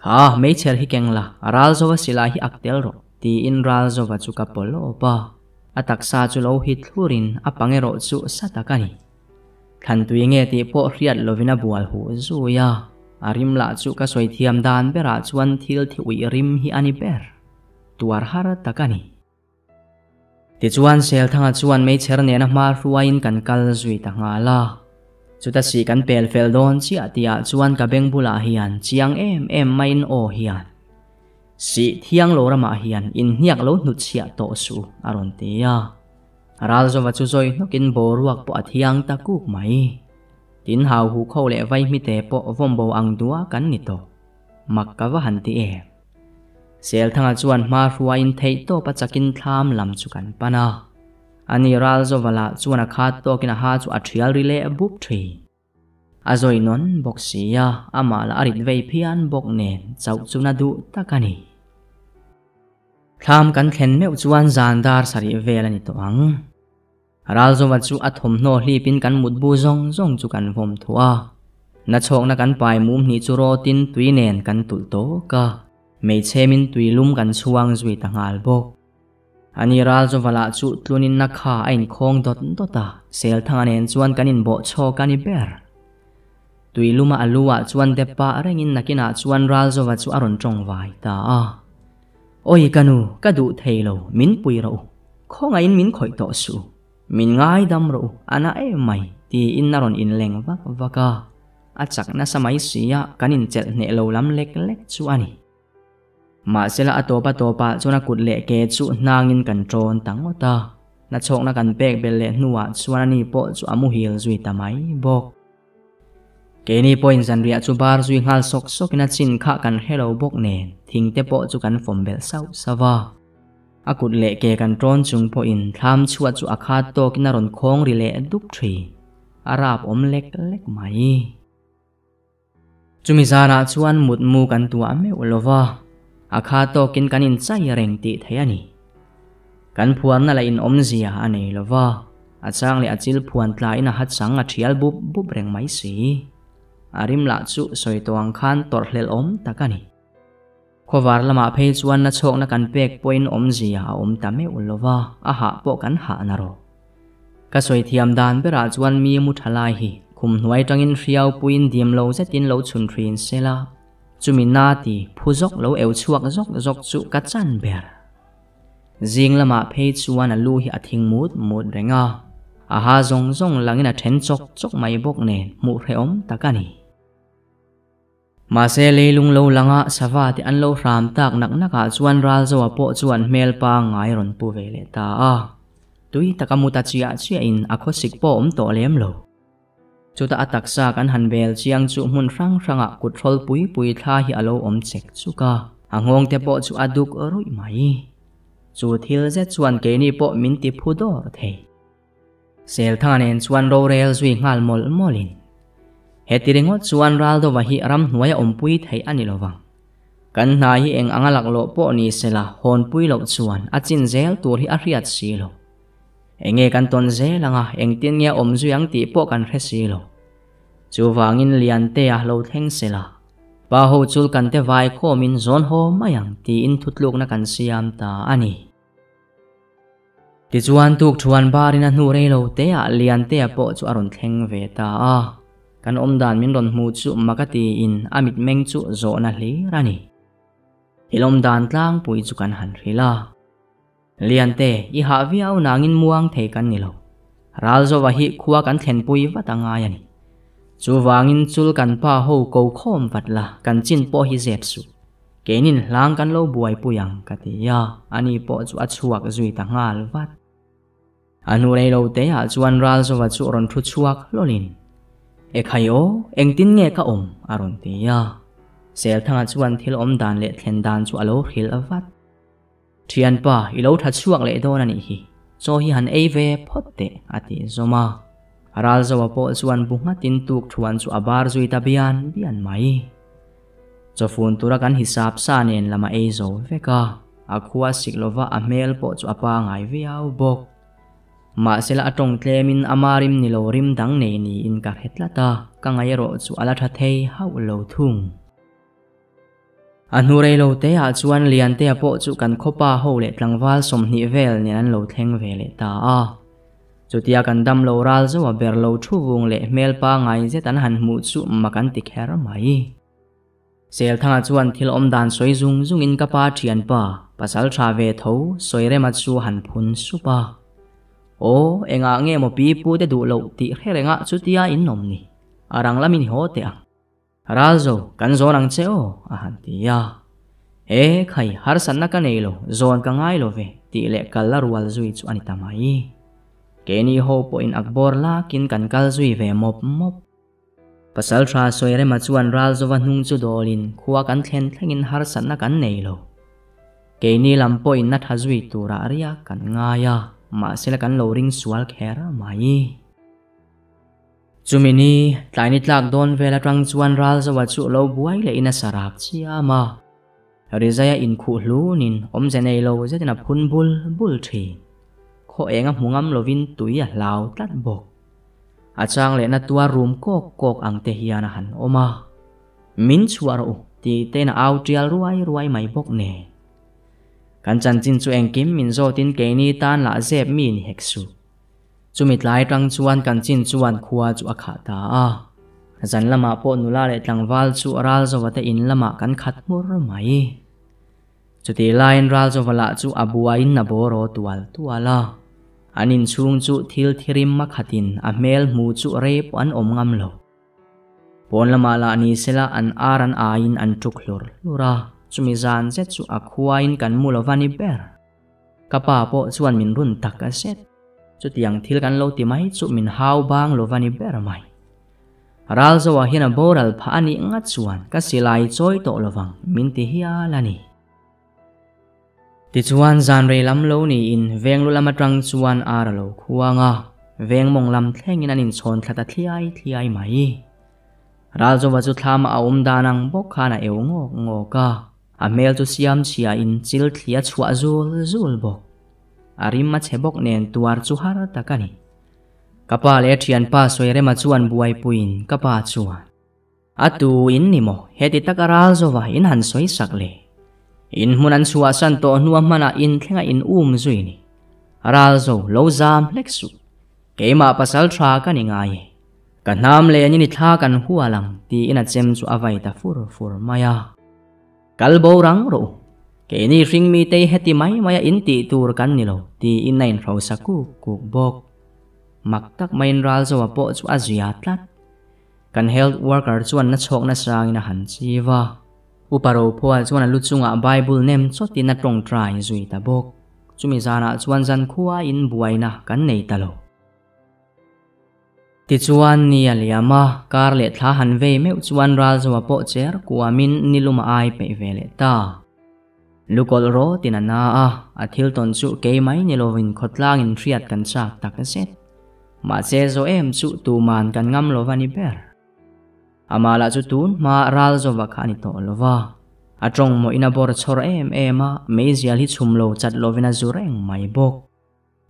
kha meichher hi keng la, Ralzova silai hi ak tel rawh, tiin Ralzova chu ka paw lawp a. A taksa chu lo hit thlurin a pang erawh chu sa tak a ni. Thlan tui nge tih pawh hriat lovin a bual huh zui a, a rim lah chu ka sawi thiam dan berah chuan thil thi uih rim hi a ni ber. Tuar har tak a ni. Tichuan Selthanga chuan meichher nena hma hruaiin kan kal zui ta nghal a. Chuta sih kan pel fel dawn chiah tihah chuan ka beng bulah hian chiang em em maiin aw hian, Sih thiang lo ramah hian inhniak lo hnutchhiah tawh suh a rawn ti a. Ralzova chu zawi hnawkin boruak pawh a thiang ta kuk mai. Tin hau huh kho leh vaihmite pawh vawmbo ang dua kan ni tawh. Mak ka va han ti em. Selthanga chuan hma hruaiin theihtawp a chakin thlam lam chu kan pan a. Ani Ralzova lah chuan a khat tawkin a ha chu a thial ri leh bup thin. A zawi nawn bawk si a, amah lah a rit vei phian bawk nen chauh chu na duh tak a ni. Thlam kan thlen meuh chuan zan dar sarih vel a ni tawh ang. Ralzova chu a thawmhnaw hlipin kan mutbu zawng zawng chu kan vawm thuah a. Nachhawkna kan pai mum hnih chu rawtin tui nen kan tulh tawk a, hmeichhemin tui lum kan chhuang zui ta nghal bawk. Ani ral chu valah chu tlunin na kha a inkhawng dawt dawt a, Selthanga nen chuan kan inbawh chhawk a ni ber. Tui luma a lu ah chuan dep pah rengin nakinah chuan Ralzova chu a rawn tawng vai ta a. Awi ka nu, ka duh thei lo, min pui rawh u. Khawngaihin min khawih tawh suh u. Min ngaidam rawh u, a na em mai, tiin a rawn inleng vak vak a. A chak nasa mai si a, kan inchelh hneh lo lam lek lek chu a ni. Mahsela a tawp a tawpah chuan a kut leh ke chu hnangin kan ṭawn ta ngawt a, nachhawkna kan pek belh leh hnuah chuan ani pawh chu a muhil zui ta mai bawk. Keini pawhin zanriah chu bar zui nghal sawk sawkin a chin kha kan hre lo bawk nen thingte pawh chu kan fawm belh sauh sauh a. A kut leh ke kan ṭawn chung pawhin thlam chhuat chu a khat tawkin a rawn khawng ri leh dup ṭhin, a rap awm lek lek mai. Chumi zanah chuan mutmu kan tuah meuh lo va, a kha tawkin kan inchai reng tih theih a ni. Kan phuarna lah inawmzia a nei lo va, a chang leh a chil phuan tlaiin a ha chang a thial bup bup reng mai si. A rim lah chu sawi tawh ang khan tawrhhlelh awm tak a ni. Khawvar lamah phei chuan nachhawkna kan pek pawhin awmzia a awm ta meuh lo va, a hah pawh kan hah na rawh. Ka sawi thiam dan berah chuan mi mu tha lai hi khum hnuai tangin hriau puiin dim lo zetin lo chhun thin se la, chumi na ti phu zawk lo eu chhuak zawk zawk chu ka chan ber. Zing lamah phei chuan a lu hi a thing mut mut reng a, a ha zawng zawng langin a then chawk chawk mai bawk nen hmuh hrehawm tak a ni. Mahse leilung lo langa sava te an lo hram tak nak nak ah chuan Ralzoa pawh chuan hmel pangngai rawn pu ve leh ta a. Tui taka mu ta chiah chiah in a khawsik pawh awm tawh lem lo. Chutah a taksa kan han bel chiang chu hmun hrang hrang ah kut hrawl pui pui thla hi a lo awm chek chuk a, a nghawng te pawh chu a duk ruih mai. Chu thil zet chuan keini pawh min ti phu dawr thei. Selthanga nen chuan rorel zui nghal mawlh mawlhin, Heti ringawt chuan Raldova hi ramhnuai a awmpui theih a ni lo vang. Kan hna hi eng anga laklawh pawh ni sela hawnpui loh chuan a chin zel tur hi a hriat si lo. Enge kan tawn zel anga engtin nge a awm zui ang tih pawh kan hre si lo. Chuvangin Liantea lo thleng sela, Pa ho chul kan te vai khawmin zawn haw mai ang tiin thutlukna kan siam ta a ni. Tichuan tuk thuan barin a hnu rei lo te ah Liantea pawh chu a rawn thleng ve ta a, kan awmdan min rawn hmuh chu mak a tiin a mitmeng chu zawhna hlir a ni. Thil awmdan tlangpui chu kan han hrilh a. Liante, i hah viau nangin muang thei kan ni lo. Ralzova hi khua kan thlenpui vat a ngai a ni. Chuvangin chul kan pa ho ko khawm vat la, kan chin pawh hi zep suh. Keinin hlang kan lo buaipui ang ka ti a, ani pawh chu a chhuak zui ta nghal vat. A hnu rei lo te ah chuan Ralzova chu rawn thu chhuak hlawlin, E khai aw, engtin nge ka awm? a rawn ti a. Selthanga chuan thil awm dan leh thlen dan chu a lo hrilh vat. Thianpa, i lo tha chhuak leh dawn a nih hi, chaw hi han ei ve phawt teh, a ti zawm a. Ralzova pawh chuan bu nghatin tuk thuan chu a bar zui ta bian bian mai. Chawfun tura kan hisap sa nen lam a ei zo vek a, a khua sik lova a hmel pawh chu a pangai viau bawk. Mahsela a tawng tlemin ama rim ni lo rim dang nei niin ka hre tlat a, ka ngaih erawh chu a la tha thei hauh lo thung. A hnu rei lo te ah chuan Liantea pawh chu kan khawpa ho leh tlangval 20 vel nen an lo thleng ve leh ta a. Chutia kan dam lo ral zo a ber lo thu vung leh hmel pangai zet an han hmuh chu mak an ti kher mai. Selthanga chuan thil awm dan sawi zung zungin ka pa thianpa, pasal tha ve tho Sawirema chu han phun sup a. Aw, engah nge maw pi pu te duh loh tih hre rengah chutia in awm ni? A rang lamin i haw teh ang. Ralzo, kan zawn ang che aw, a han ti a. E khai, harsatna ka nei lo, zawn ka ngai lo ve, tih leh kal la rual zui chu a ni ta mai. Keini ho pawhin akbawr lakin kan kal zui ve mawp mawp. Pasalṭha Sawirema chuan Ralzova hnung chu dawlin khua kan thlen thlengin harsatna kan nei lo. Keini lam pawhin na ṭha zui turah riak kan ngai a, mahsela kan lo ring sual kher mai. Chumi ni, tlai ni tlak dawn vel atang chuan Ralzoa chu lo buai leh in a sarak chiam a. Rizaia inkhuh hlunin awmze nei lo zetin a phun bul bul thin. Khaw eng a hmu ngam lovin tui a hlau tlat bawk. A chang lehna tuar rum kawk kawk ang te hian a han awm a. Min chhuah rawh u tih tein a au tial ruai ruai mai bawk nen. Kan chanchin chu engkim min zawtin keini tan lah zep mi ni hek suh. Chumi tlai tang chuan kan chin chuan khua chu a khah ta a. Zan lamah pawh nula leh tlangval chu Ralzova te in lamah kan khat hmur mai. Chutih laiin Ralzova lah chu a buaiin a bawraw tual tual a. An inchhung chu thil thirim a khatin a hmel hmu chu rei pawh an awm ngam lo. Pawn lamah lah ni sela an ar an aiin an tuk hlur hlur a, chumi zan zet chu a khuain kan mu lova ni ber. Ka pa pawh chuan min run tak a zet. Chutiang thil kan lo ti mai chu min hau bang lova ni ber mai. Ralzoa hian a boral phah a nih ngat chuan ka silai chawi tawh lovang min ti hial a ni. Tichuan zan rei lam lo niin veng lu lam atang chuan ar a lo khuang a, veng mawng lam thlengin an inchhawn thla ta thliai thliai mai. Ralzova chu thlama a awm dan ang bawk khan a eu ngawk ngawk a. A hmel chu siam chhia in chil thli a chhuah zul zul bawk. A rim a chhe bawk nen tuar chu har tak a ni. Ka pa leh a thianpa Sawirema chuan buaipuiin ka pa chuan, A tu in ni maw? Heti taka ral zova in han sawi sak le. In hmun an chhuahsan tawh hnua hmanah in thlenga in um zui ni. Ral zo lo zam hlek suh. Keimah pasal tha ka ni ngai e. Ka hnam len in i thla kan hual ang tiin a chem chu a vai ta fur fur mai a. Kal bo rang rawh u. Keini hring mitei heti mai maia in tih tur kan ni lo tiin a inhrosa kuk kuk bawk. Mak tak maiin Ralzoa pawh chu a zia tlat. Kan health worker chuan na chhawk nasangin a han chiv a. Upa Rophua chuan a lu chungah Bible nem chawtin a tawngtai zui ta bawk. Chumi zanah chuan zankhua in buaina kan nei ta lo. Tichuan, ni a liam a, kar leh thla han vei meuh chuan Ralzoa pawh cher kuamin nilum a ai peih ve leh ta. Lukawlh rawtin a na a, a thil tawn chu kei mai ni lovin khawtlangin hriat kan chak tak zet. Mahse zo em chu tuman kan ngam lova ni ber. Amah lah chu tun hma Ralzova kha a ni tawh lova. A tawng mawhin a bawr chhawr em em a, meizial hi chhum lo chat lovin a zu reng mai bawk.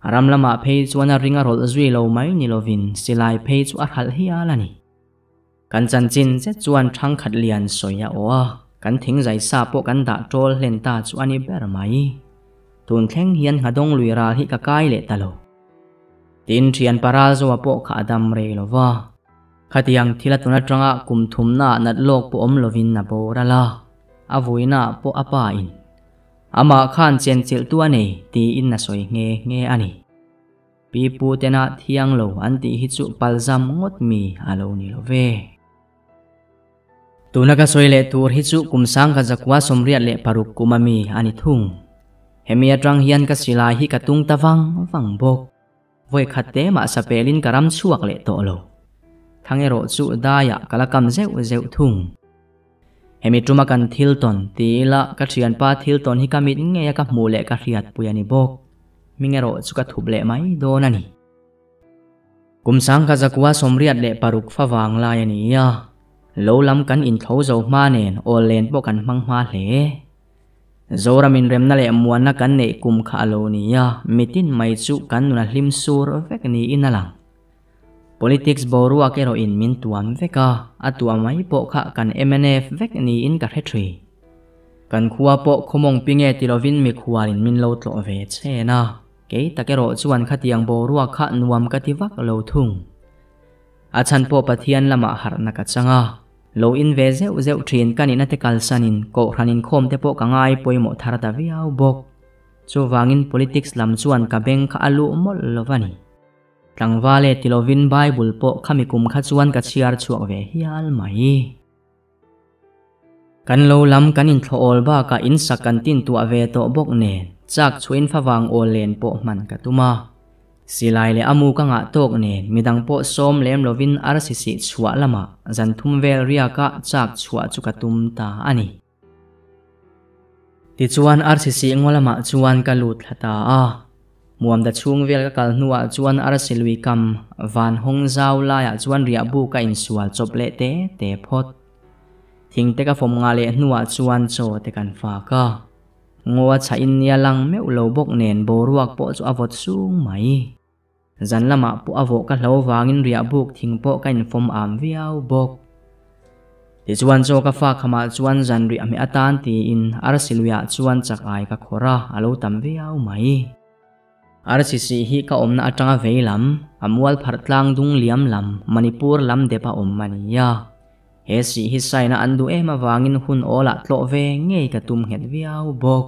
A ram lamah phei chuan a ring a rawlh zui lo mai ni lovin silai phei chu a hralh hial a ni. Kan chanchin zet chuan thangkhat lian sawi a aw a, kan thingzai sa pawh kan dah tawl hlen ta chu a ni ber mai. Tun thleng hian nghadawng lui ral hi ka kai leh ta lo. Tin, thian paral zoa pawh kha a dam rei lo va. Khatiang thil a tun atanga kum thumnaah nat lawk pawh awm lovin a boral a, a vuinaah pawh a pa in Amah khan chenchilhtu a nei tiin a sawi nghe nghe a ni. Pi pu tena thiang lo an tih hi chu palzam ngawt mi a lo ni lo ve. Tuna ka sawi leh tur hi chu kum sangkhat zakua 86 kum a mi a ni thung. Hemi atang hian ka silai hi ka tung ta vang vang bawk. Vawi khat te mah sapelin ka ram chhuak leh tawh lo. Thang erawh chu daiah ka la kam zeuh zeuh thung. Hemi tuma kan thil tawn ti ila ka thianpa thil tawn hi ka mit ngei a ka hmuh leh ka hriatpui a ni bawk. Hming erawh chu ka thup leh mai dawn a ni. Kum 1986 fa vang lai a ni a. Lo lam kan inthlo zo hma nen awl len pawh kan hmang hma hle. Zoram inremna leh muanna kan neih kum kha a lo ni a, mitin mai chu kan nun a hlim sur vek niin a lang. Politics boruak erawhin min tuam vek a, a tuah mai pawh kha kan mnf vek niin ka hre thin. Kan khua pawh khawmawng pi nge ti lovin mikhualin min lo tlawh ve chen a, kei tak erawh chuan khatiang boruak kha nuam ka ti vak lo thung. A chhan pawh Pathian lamah harhna ka chang a, lo in ve zeuh zeuh thin ka nihna te kalsanin Kohhran inkhawm te pawh ka ngai pawimawh thar ta viau bawk. Chuvangin politics lam chuan ka beng kha a luh mawlh lo va ni. Tlangval e ti lovin Bible pawh khami kum kha chuan ka chhiar chhuak ve hial mai. Kan lo lam kan inthlawh awl bakah in sak kan tin tuah ve tawh bawk nen chak chhuahin favang awl len pawh hman ka tum a. Silai leh a mu ka ngah tawk nen midang pawh sawm lem lovin arsi sih chhuah lamah zan thum vel riaka chak chhuah chu ka tum ta a ni. Tichuan arsi sih ngaw lamah chuan ka lut thla ta a. Muamda chhung vel ka kal hnuah chuan arsi lui kam van hawng zau laiah chuan riah bu ka insual chawp leh te te phawt. Thing te ka fawm ngah leh hnuah chuan chaw te kan fak a. Ngaw a chhah in nia lang meuh lo bawk nen boruak pawh chu a vawt sung mai. Zan lamah pawh a vawh ka hlo vangin riah buk thing pawh ka infawm am viau bawk. Tichuan chaw ka fa khamah chuan zan rih a hmeh atan tiin arsi luiah chuan chak ai ka khawrh a, a lo tam viau mai. Arsi sih hi ka awmna atanga vei lam, a mual pharh tlang dung liam lam, Manipur lam dep a awm a ni a. He sih hi saina an duh em avangin hun awlah tlawh ve ngei ka tum nghet viau bawk.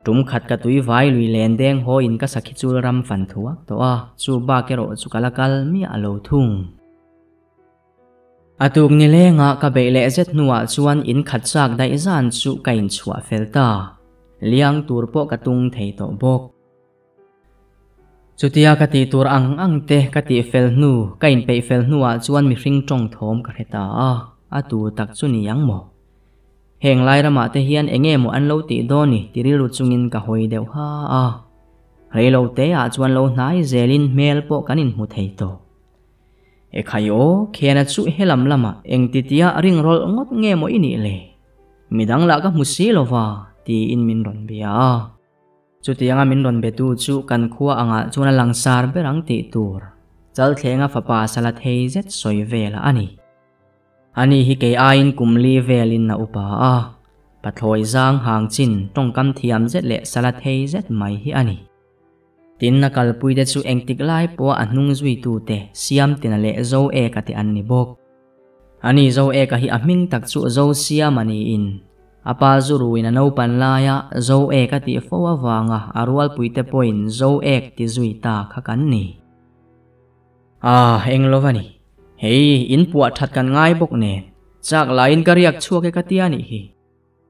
Tum khat ka tui vai lui len deng haw in ka sakhi chul ram fan thuak tawh a, chu bak erawh chu ka la kal miah lo thung. A tuk ni lengah ka beih leh zet hnuah chuan in khat chak daih zan chu ka inchhuah fel ta. Liang tur pawh ka tung thei tawh bawk. Chutia ka tih tur ang ang te ka tih fel hnu, ka inpeih fel hnuah chuan mihring tawng thawm ka hre ta a, a tu tak chu ni ang maw? Heng lai ramah te hian eng nge maw an lo tih dawn ni ti rilru chungin ka hawi deuh ha a. Rei lo te ah chuan lo hnai zelin hmel pawh kan inhmu thei tawh. E khai aw, Khena chu helam lamah eng titia ring rawlh ngawt nge maw i nih le? Midang lah ka hmu si lova tiin min rawn bia a. Chutianga min rawn betu chu kan khua angah chuan a langsar ber ang tih tur Chalthlenga fapa sala thei zet sawi velah a ni. Ani hi kei aiin kum li velin a upa a, pathlawi zang hang chin tawngkam thiam zet leh sala thei zet mai hi a ni. Tin, a kalpuite chu engtik lai pawha a hnung zuitute Siamtina leh Zoeka te an ni bawk. Ani Zoeka hi a hming tak chu Zosiama niin, a pa zuruin a naupan laia Zoeka tih fo avanga a rualpuite pawhin Zoek ti zui ta kha kan ni. Ah, eng lo va ni. Hei, in puah that kan ngai bawk nen. Chak laiin ka riak chhuak e ka tia nih hi.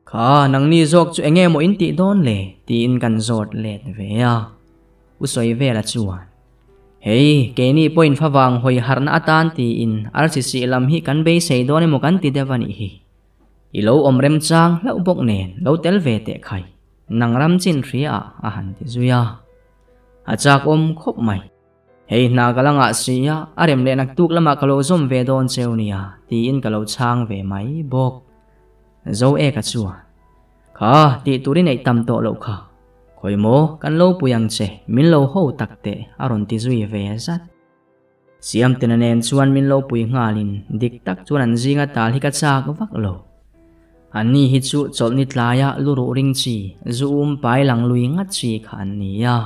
Kha, nangni zawk chu enge maw in tih dawn le? tiin kan zawt let ve a. U sawi vela chuan, Hei, keini pawhin favang hawi harhna atan tiin RCC lam hi kan beisei dawn emaw kan ti deuh a nih hi. I lo awm remchang hlauh bawk nen lo tel ve teh khai, nang ram chin hria ah a han ti zui a. A chak awm khawp mai. Hei hna ka la ngah si a, a rem leh naktuk lamah ka lo zawm ve dawn cheu nia, tiin ka lo chhang ve mai bawk. Zo e ka chuan, Kha, tih tur i neih tam tawh loh kha. Khawi maw, kan lo pui ang che, min lo ho tak teh, a rawn ti zui ve zat. Siamtena nen chuan min lo pui nghalin dik tak chuan an zinga tal hi ka chak vak lo. Anni hi chu chawlhni tlaia luruh ring chi, zu um pai lang lui ngat chi kha an ni a.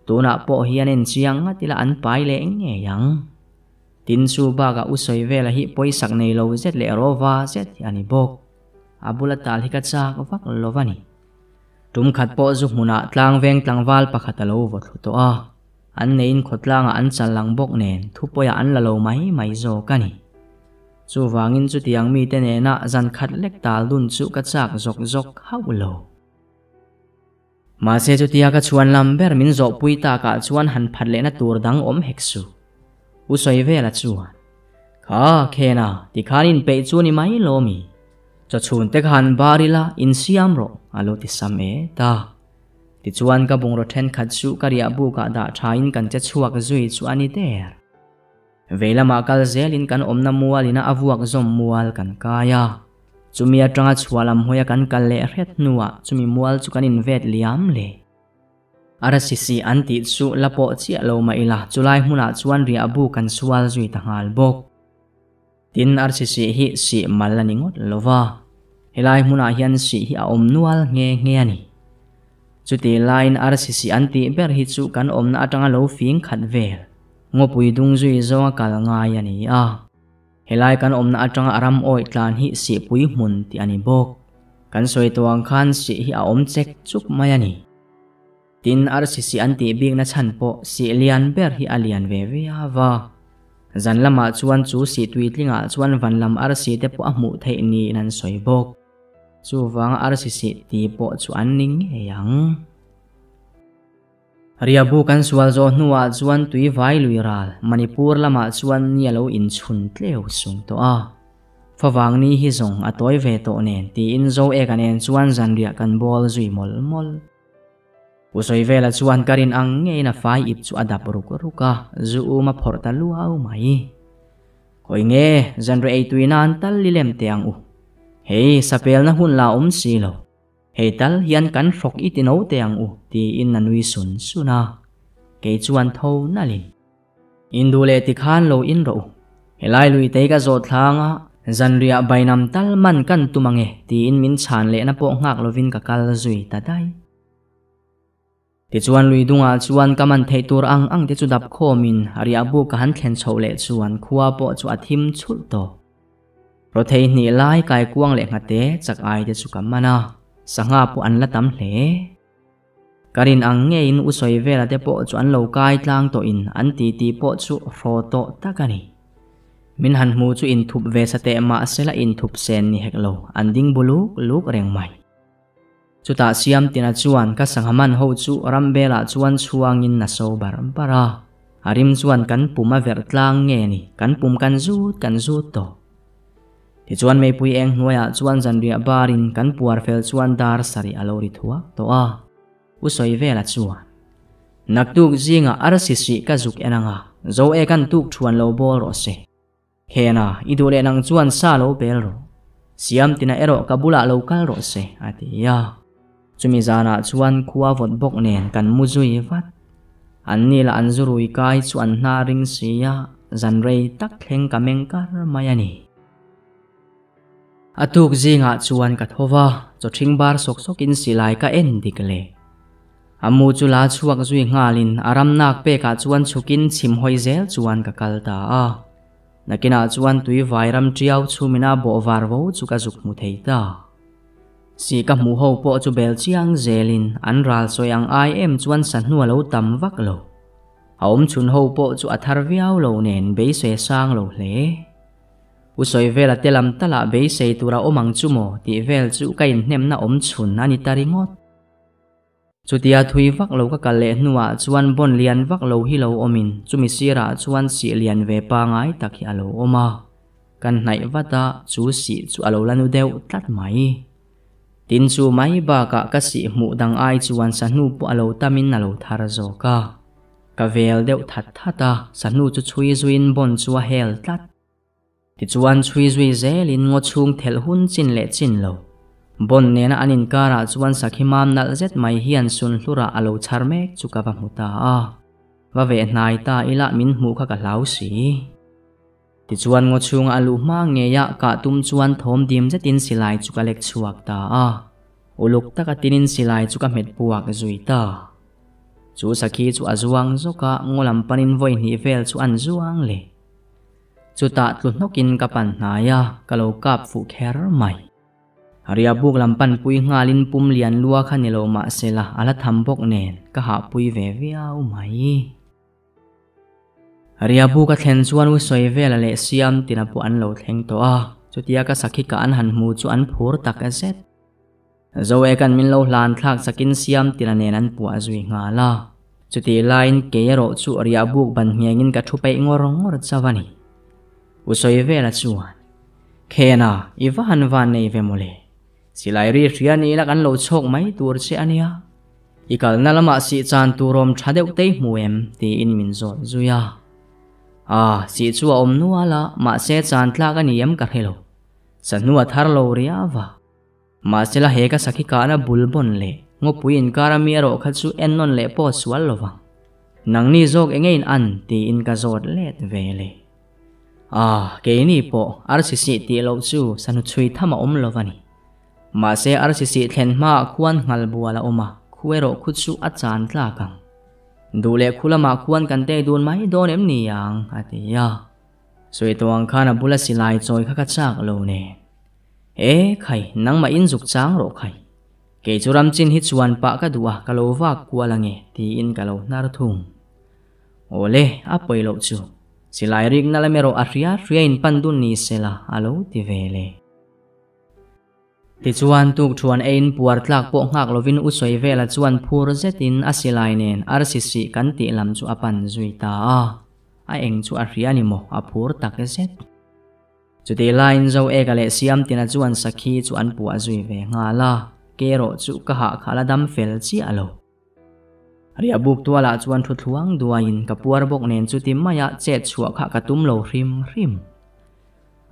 Tunah pawh hian en chiang ngat ila an pai leh ngei ang. Tin chu bakah u sawi vela hi pawisak nei lo zet leh rawva zet hi a ni bawk. A bula tal hi ka chak vak lo va ni. Tum khat pawh zu hmunah tlangveng tlangval pakhat a lo vaw thlu tawh a. An neiin khawtlangah an chal lang bawk nen thupawiah an la lo mai mai zawk a ni. Chuvangin chutiang mite nena zan khat lek tal dun chu ka chak zawk zawk hauh lo. Mahse chutia ka chhuan lam ber min zawhpui takah chuan han phat lehna tur dang awm hek suh. U sawi vela chuan, Kha, Khena, tikhan inpeih chu ni mai lo mi? Chawchhun te kha han bar ila, insiam rawh, a lo ti sam e ta. Tichuan ka bungraw thenkhat chu ka riah bukah dah thain kan che chhuak zui chu a ni der. Veilamah kal zelin kan awmna mualina a vuak zawm mual kan kai a. Chumi atanga chhuah lam hawia kan kal leh hret hnuah chumi mual chu kan invet liam leh. Arasisi an tih chu la pawh chiah lo mah ila chulai hmunah chuan riahbu kan sual zui ta nghal bawk. Tin, Arsisi hi sih mal a ni ngawt lo va, helai hmunah hian sih hi a awm nual nghe nghe a ni. Chutih laiin Arsisi an tih ber hi chu kan awmna atanga lo fing khat vel, ngawpui dung zui zawnga kal ngai a ni a. Helai kan awmna atanga a ram awih tlan hi sihpui hmun tih a ni bawk. Kan sawi tawh ang khan sih hi a awm chek chuk mai a ni. Tin, arsi an tih bikna chhan pawh sih lian ber hi a lian ve viau a. Zan lamah chuan chu sih tuitlingah chuan van lam arsi te pawh a hmuh theih niin an sawi bawk. Chuvanga arsi sih tih pawh chu an ni ngei ang. Riabu kan sual zawh hnuah chuan tui vai lui ral Manipur lamah chuan ni a lo inchhun tleu sung tawh a. Favang ni hi zawng a tawi ve tawh nen tiin Zo Eka nen chuan zanriah kan bawl zui mawlh mawlh. U Sawivela chuan ka rin ang ngeiin a fai ip chu a dap ruk ruk a, zu um a phawrh ta luau mai. Khawi nge zanriah ei tui nan tal i lem teh ang u. Hei, sapelna hun la awm si lo. Hei tal hian kan hrawk i ti no teh ang u, tiin a nui sun sun a. Kei chuan tho nalhin. Induh leh tikhan lo in rawh u. Helai lui tei ka zawh thlang a, zanriah bainam tal man kan tum ang e, tiin min chhan lehna pawh nghak lovin ka kal zui ta daih. Tichuan lui dungah chuan ka man theih tur ang ang te chu dap khawmin riah buk ka han thlen chhoh leh chuan khua pawh chu a thim chhulh tawh. Rawthei hnih lai kai kuang leh nghate chak ai te chu ka man a, sangha pawh an la tam hle. Ka rin ang ngeiin u sawi vela te pawh chu an lo kai tlang tawhin an titi pawh chu hraw tawh tak a ni. Min han hmu chu inthup ve sa teh mahsela inthup sen ni hek lo, an ding bu luk luk reng mai. Chutah Siamtina chuan ka sangha man ho chu Rambelah chuan chhuangin a so bar bar a. A rim chuan kan pum a verh tlang nge ni, kan pum kan zut kan zut tawh. Tichuan meipui eng hnuaiah chuan zanriah barin kan puar fel chuan dar sarih a lo ri thuak tawh a. U Sawivela chuan, Naktuk zingah arsi sih ka zuk en anga, zo e kan tuk thuan lo bawl rawh se. Hena, i duh leh nang chuan sa lo bel rawh. Siamtina erawh ka bulah lo kal rawh se, a ti a. Chumi zanah chuan khua vawt bawk nen kan mu zui vat. An ni lah an zurui kai chu an hna ring si a, zan rei tak thleng ka meng kar mai a ni. A tuk zingah chuan ka tho va, chaw ṭhing bar sawk sawkin silai ka en dik leh. A mu chu la chhuak zui nghalin a ram nak pekah chuan chhukin chhim hawi zel chuan ka kal ta a. Nakinah chuan tui vai ram ṭiau chhumina bawh var vo chu ka zuk hmu thei ta. Si ka hmuh ho pawh chu bel chiang zelin an ral sawi ang ai em chuan sahnu a lo tam vak lo. A awm chhun ho pawh chu a thar viau lo nen beisei sang lo hle. U sawi vela te lam talah beisei tur a awm ang chu maw tih vel chu ka inhnemna awm chhun a ni ta ringawt. Chutia thui vak lo ka kal leh hnuah chuan bawn lian vak lo hi lo awmin chumi sirah chuan sih lian ve pangai tak hi a lo awm a. Kan hnaih vat a, chu sih chu a lo la nu deuh tlat mai. Tin chu mai bakah ka sih hmuh dang ai chuan sahnu pawh a lo tamin a lo thar zawk a. Ka vel deuh that that a, sahnu chu chhui zuiin bawn chu a hel tlat. Tichuan chhui zui zelin ngaw chhung thelh hun chin leh chin lo. Bawn nena an inkarah chuan sakhi mam nalh zet mai hian sunhlurah a lo chhar mek chu ka va hmu ta a. Va veh hnai ta ila min hmuh kha ka hlau si. Tichuan ngaw chhunga a luh hma ngeia kah tum chuan thawm dim zetin silai chu ka lek chhuak ta a. Uluk taka tinin silai chu ka hmet puak zui ta. Chu sakhi chu a zuang zawk a, ngaw lam panin vawi hnih vel chu an zuang leh. Chutah tlu hnawkin ka pan hnai a, ka lo kap fuh kher mai. Riabuk lam panpui nghalin pum lian lua kha ni lo mah sela a la tham bawk nen ka hahpui ve viau mai. Riabuk a thlen chuan u sawi vela leh siam tina pawh an lo thleng tawh a, chutia ka sakhi kah an han hmu chu an phur tak zet. Zoekan min lo hlan thlak sakin siam tina nen an puah zui nghal a. Chutih laiin kei erawh chu riahbuk ban nghengin ka thu peih ngawr ngawr chauh a ni. U sawi vela chuan, Khena, i va han van nei ve mawle. Silai ri hria ni ila kan lo chhawk mai tur che a nia. I kalna lamah sih chan tur awm tha deuh tei hmu em? tiin min zawt zui a. A, sih chu a awm nual a, mahse chan tlak a ni em ka hre lo. Sahnu a thar lo riau a. Mahsela he ka sakhi kahna bul bawn leh ngawpui inkar ami erawh kha chu en nawn leh pawh sual lo vang. Nangni zawk enge in an tiin ka zawt let ve le. A, keini pawh arsi sih tih loh chu sahnu chhui tham a awm lo va ni. Mahse arsi sih thlen hmaah khuan nghal bual a awm a, khu erawh khu chu a chan tlak ang. Duh leh khu lamah khuan kan tek dun mai dawn em ni ang, a ti a. Sawi tawh ang khan a bula silai chawi kha ka chak lo nen. E khai, nangmah in zuk chang rawh khai. Kei chu ram chin hi chuan pah ka duh a, ka lo vak kual ange, tiin ka lo hnar thung. Awle, a pawi loh chu. Silai rikna lam erawh a hria hria in pan dun ni sela, a lo ti ve le. Tichuan, tukṭhuan eiin puar tlak pawh nghak lovin U Sawivela chuan phur zetin a silai nen arsi sih kan tih lam chu a pan zui ta a. A eng chu a hria ni maw, a phur tak zet. Chutih laiin Zoeka leh Siamtina chuan sakhi chu an puah zui ve nghal a, ke erawh chu ka hah kha la dam fel chiah lo. Riahbuk tualah chuan thu thluang duaiin ka puar bawk nen chuti maia chet chhuah kha ka tum lo hrim hrim.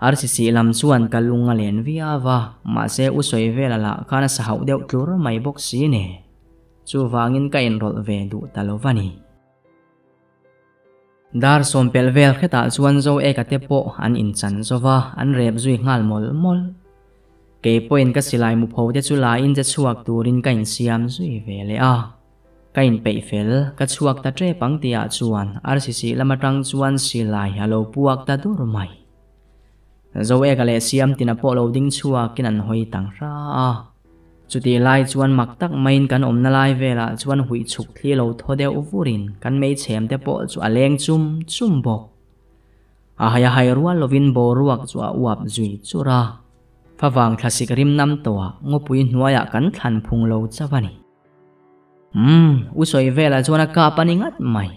Arsi lam chuan ka lung a len viau a, mahse u sawi vela lah khan a sa hauh deuh tlur mai bawk si ne. Chuvangin ka inrawlh ve duh ta lo va ni. Dar sawmpelh vel hretah chuan Zo eka te pawh an inchan zo va, an rep zui nghal mawlh mawlh. Kei pawhin ka silai mupho te chu la in che chhuak turin ka insiam zui ve leh a. Ka inpeih fel, ka chhuak ta tep ang tihah chuan RCC lam atang chuan silai a lo puak ta dur mai. Zo eka leh Siamtina pawh lo ding chhuakin an hawi tang hra a. Chutih lai chuan mak tak maiin kan awmna lai velah chuan huih chhuk thli lo thaw deuh vurin kan meichhem te pawh chu a leng chum chum bawk. A hai a hai rual lovin boruak chu a uap zui chur a. Favang thlasik rim nam tawhah ngawpui hnuaiah kan thlan phung lo chauh a ni. Umm, u sawi velah chuan a kap a ni ngat mai.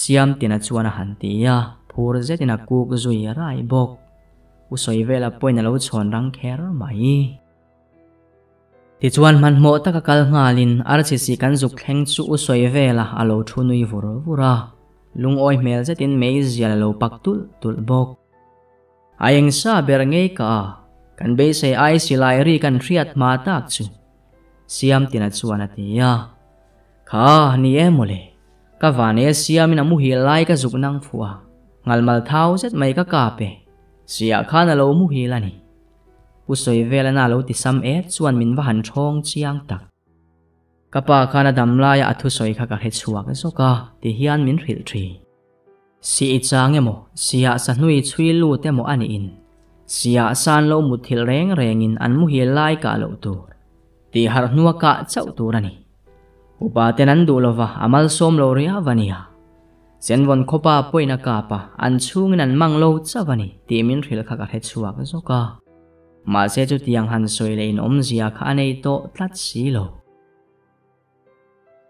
Siamtina chuan a han ti a, phur zetin a kuk zui rai bawk. U sawi vela pawhin a lo chhawn rang kher mai. Tichuan hmanhmawh taka kal nghalin RCC kan zuk thleng chu u sawi vela a lo thu nui vur vur a, lungawi hmel zetin meizial a lo pak tulh tulh bawk. A eng sa ber ngei ka a, kan beisei ai silai ri kan hriat hma tak chu. Siamtina chuan a ti a, Kha, ni e mawle. Ka van e siamin a muhil lai ka zuk nang fuh a, ngalmal thau zet mai ka kap e. Siah khan a lo muhil a ni. Pu Sawivelana lo ti sam et chuan min va han thawng chiang tak. Ka pa khan a dam laia a thusawi kha ka hre chhuak zawk a, ti hian min hrilh thin. Si i chang emaw, siah sahnui chhui lut emaw a niin, siah san lo mutthilh reng rengin an muhil lai kah loh tur, tih harh hnua kah chauh tur a ni. Upa ten an duh lova a malsawm lo riau a nia. Senvawn khawpa pawhin a kap a, an chhungin an mang lo chauh a ni tih min hrilh kha ka hre chhuak zawk a. Mahse chutiang han sawi leh inawmzia kha a nei tawh tlat si lo.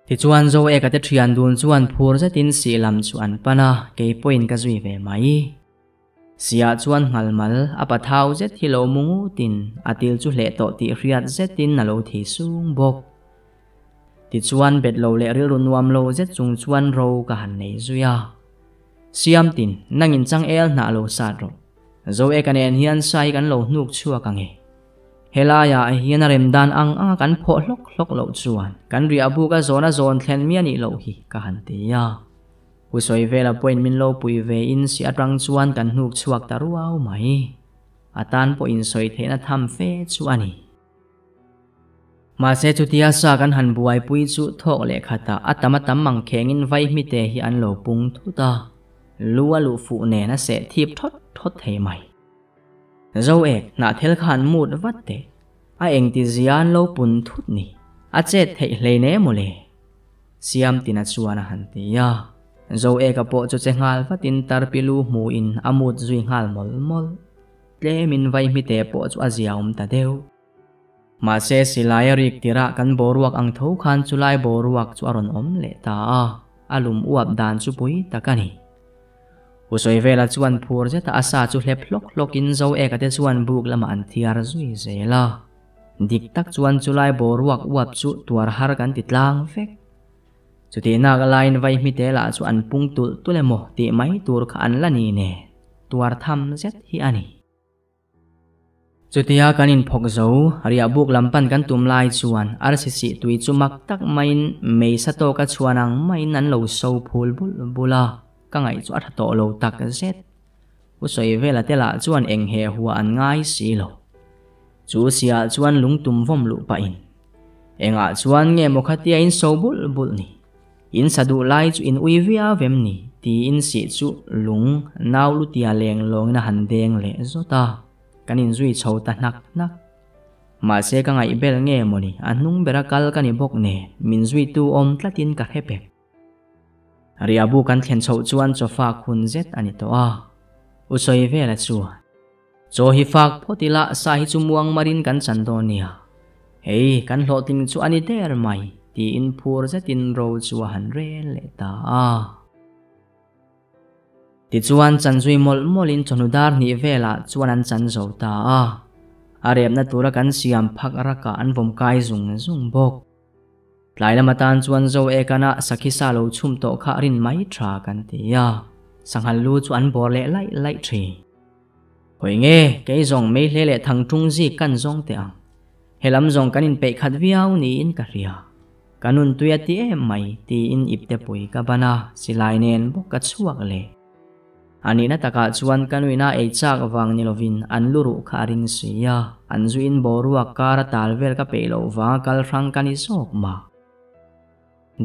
Tichuan Zoeka te thian dun chuan phur zetin sih lam chu an pan a, kei pawhin ka zui ve mai. Siah chuan nghal mal, a pa thau zet hi lo mu ngutin a til chu hleh tawh tih hriat zetin a lo thi sung bawk. Tichuan bet lo leh rilru nuam lo zet chung chuan ro ka han nei zui a. Siamtin, nangin changel hnah lo sat rawh. Zoeka nen hian sai kan lo hnuk chhuak ang e. Helaiah hian a rem dan ang anga kan phawh hlawk hlawk loh chuan kan riah buk a zawn a zawn thlen mi a nih loh hi ka han ti a. Pu Sawivela pawhin min lo pui ve in si atang chuan kan hnuk chhuak ta ruau mai. A tan pawh insawi theihna tham fe chu a ni. Mahse chutia sa kan han buaipui chu thawk leh khatah a tam a tam mang khengin vaihmite hi an lo pung thut a, lu a luh fuh nen a seh thip thawt thawt thei mai. Zo ek, hnahthel kha an mut vat teh. A engti zia an lo pun thut ni. A chet theih hlein e mawle. Siamtina chuan a han ti a. Zo eka pawh chu che nghal vatin tarpi lu hmuin a mut zui nghal mawlh mawlh. Tlemin vaihmite pawh chu a zia awm ta deuh. Mahse silai a rik tirah kan boruak ang tho khan chulai boruak chu a rawn awm leh ta a, a lum uap dan chu pui tak a ni. U Sawivela chuan phur zeta a sa chu hlep hlawk hlawkin Zoeka te chuan buk lamah an thiar zui zel a. Dik tak chuan chulai boruak uap chu tuar har kan ti tlang vek. Chutih nak laiin vaihmite lah chu an pung tulh tulh emaw tih mai tur kha an la ni nen, tuar tham zet hi a ni. Chutia kan inphawk zo, riah buk lam pan kan tum lai chuan arsi sih tui chu mak tak maiin mei sa tawka chhuan ang maiin an lo so phul bulh bulh a, ka ngaih chu a tha tawh lo tak zet. U sawi vela te lah chuan eng he hua an ngai si lo. Chu siah chuan lungtum vawm luh pahin engah chuan nge maw khatia in so bulh bulh ni? In sa duh lai chu in ui viau em ni? tiin sih chu lung nau lutia leng lawngin a han deng leh zawt a. Kan inzui chho ta hnak hnak. Mahse ka ngaih bel nge mawni, a hnung bera kal ka ni bawk nen, min zuitu awm tlatin ka hre pek. Riahbu kan thlen chhoh chuan chaw fak hun zet a ni tawh a, U Sawivela chuan, Chaw hi fak phawt ila sa hi chu muang marin kan chan dawn nia. Hei, kan hlawhtling chu a ni der mai, tiin phur zetin ro chu a han rel leh ta a. Tichuan chanzui mawlh mawlhin chawhnu dar hnih velah chuan an chan zo ta a, a repna tura kan siam phak rakah an vawm kai zung zung bawk. Tlai lam atan chuan Zo Ekana sakhi sa lo chhum tawh kha rin mai tha kan ti a, sanghal lu chu an bawr leh laih laih thin. Hawi nge, kei zawng meihle leh thangṭung zik kan zawng teh ang. He lam zawng kan inpeih khat viau niin ka hria. Ka nun tui a ti em mai tiin ipte pui ka ban a, silai nen bawk ka chhuak leh. A nihna takah chuan ka nuihna ei chak vang ni lovin an lu ruh kha a ring si a, an zuiin boruak kar a tal vel ka peih loh vanga kal hrang ka ni zawk mah.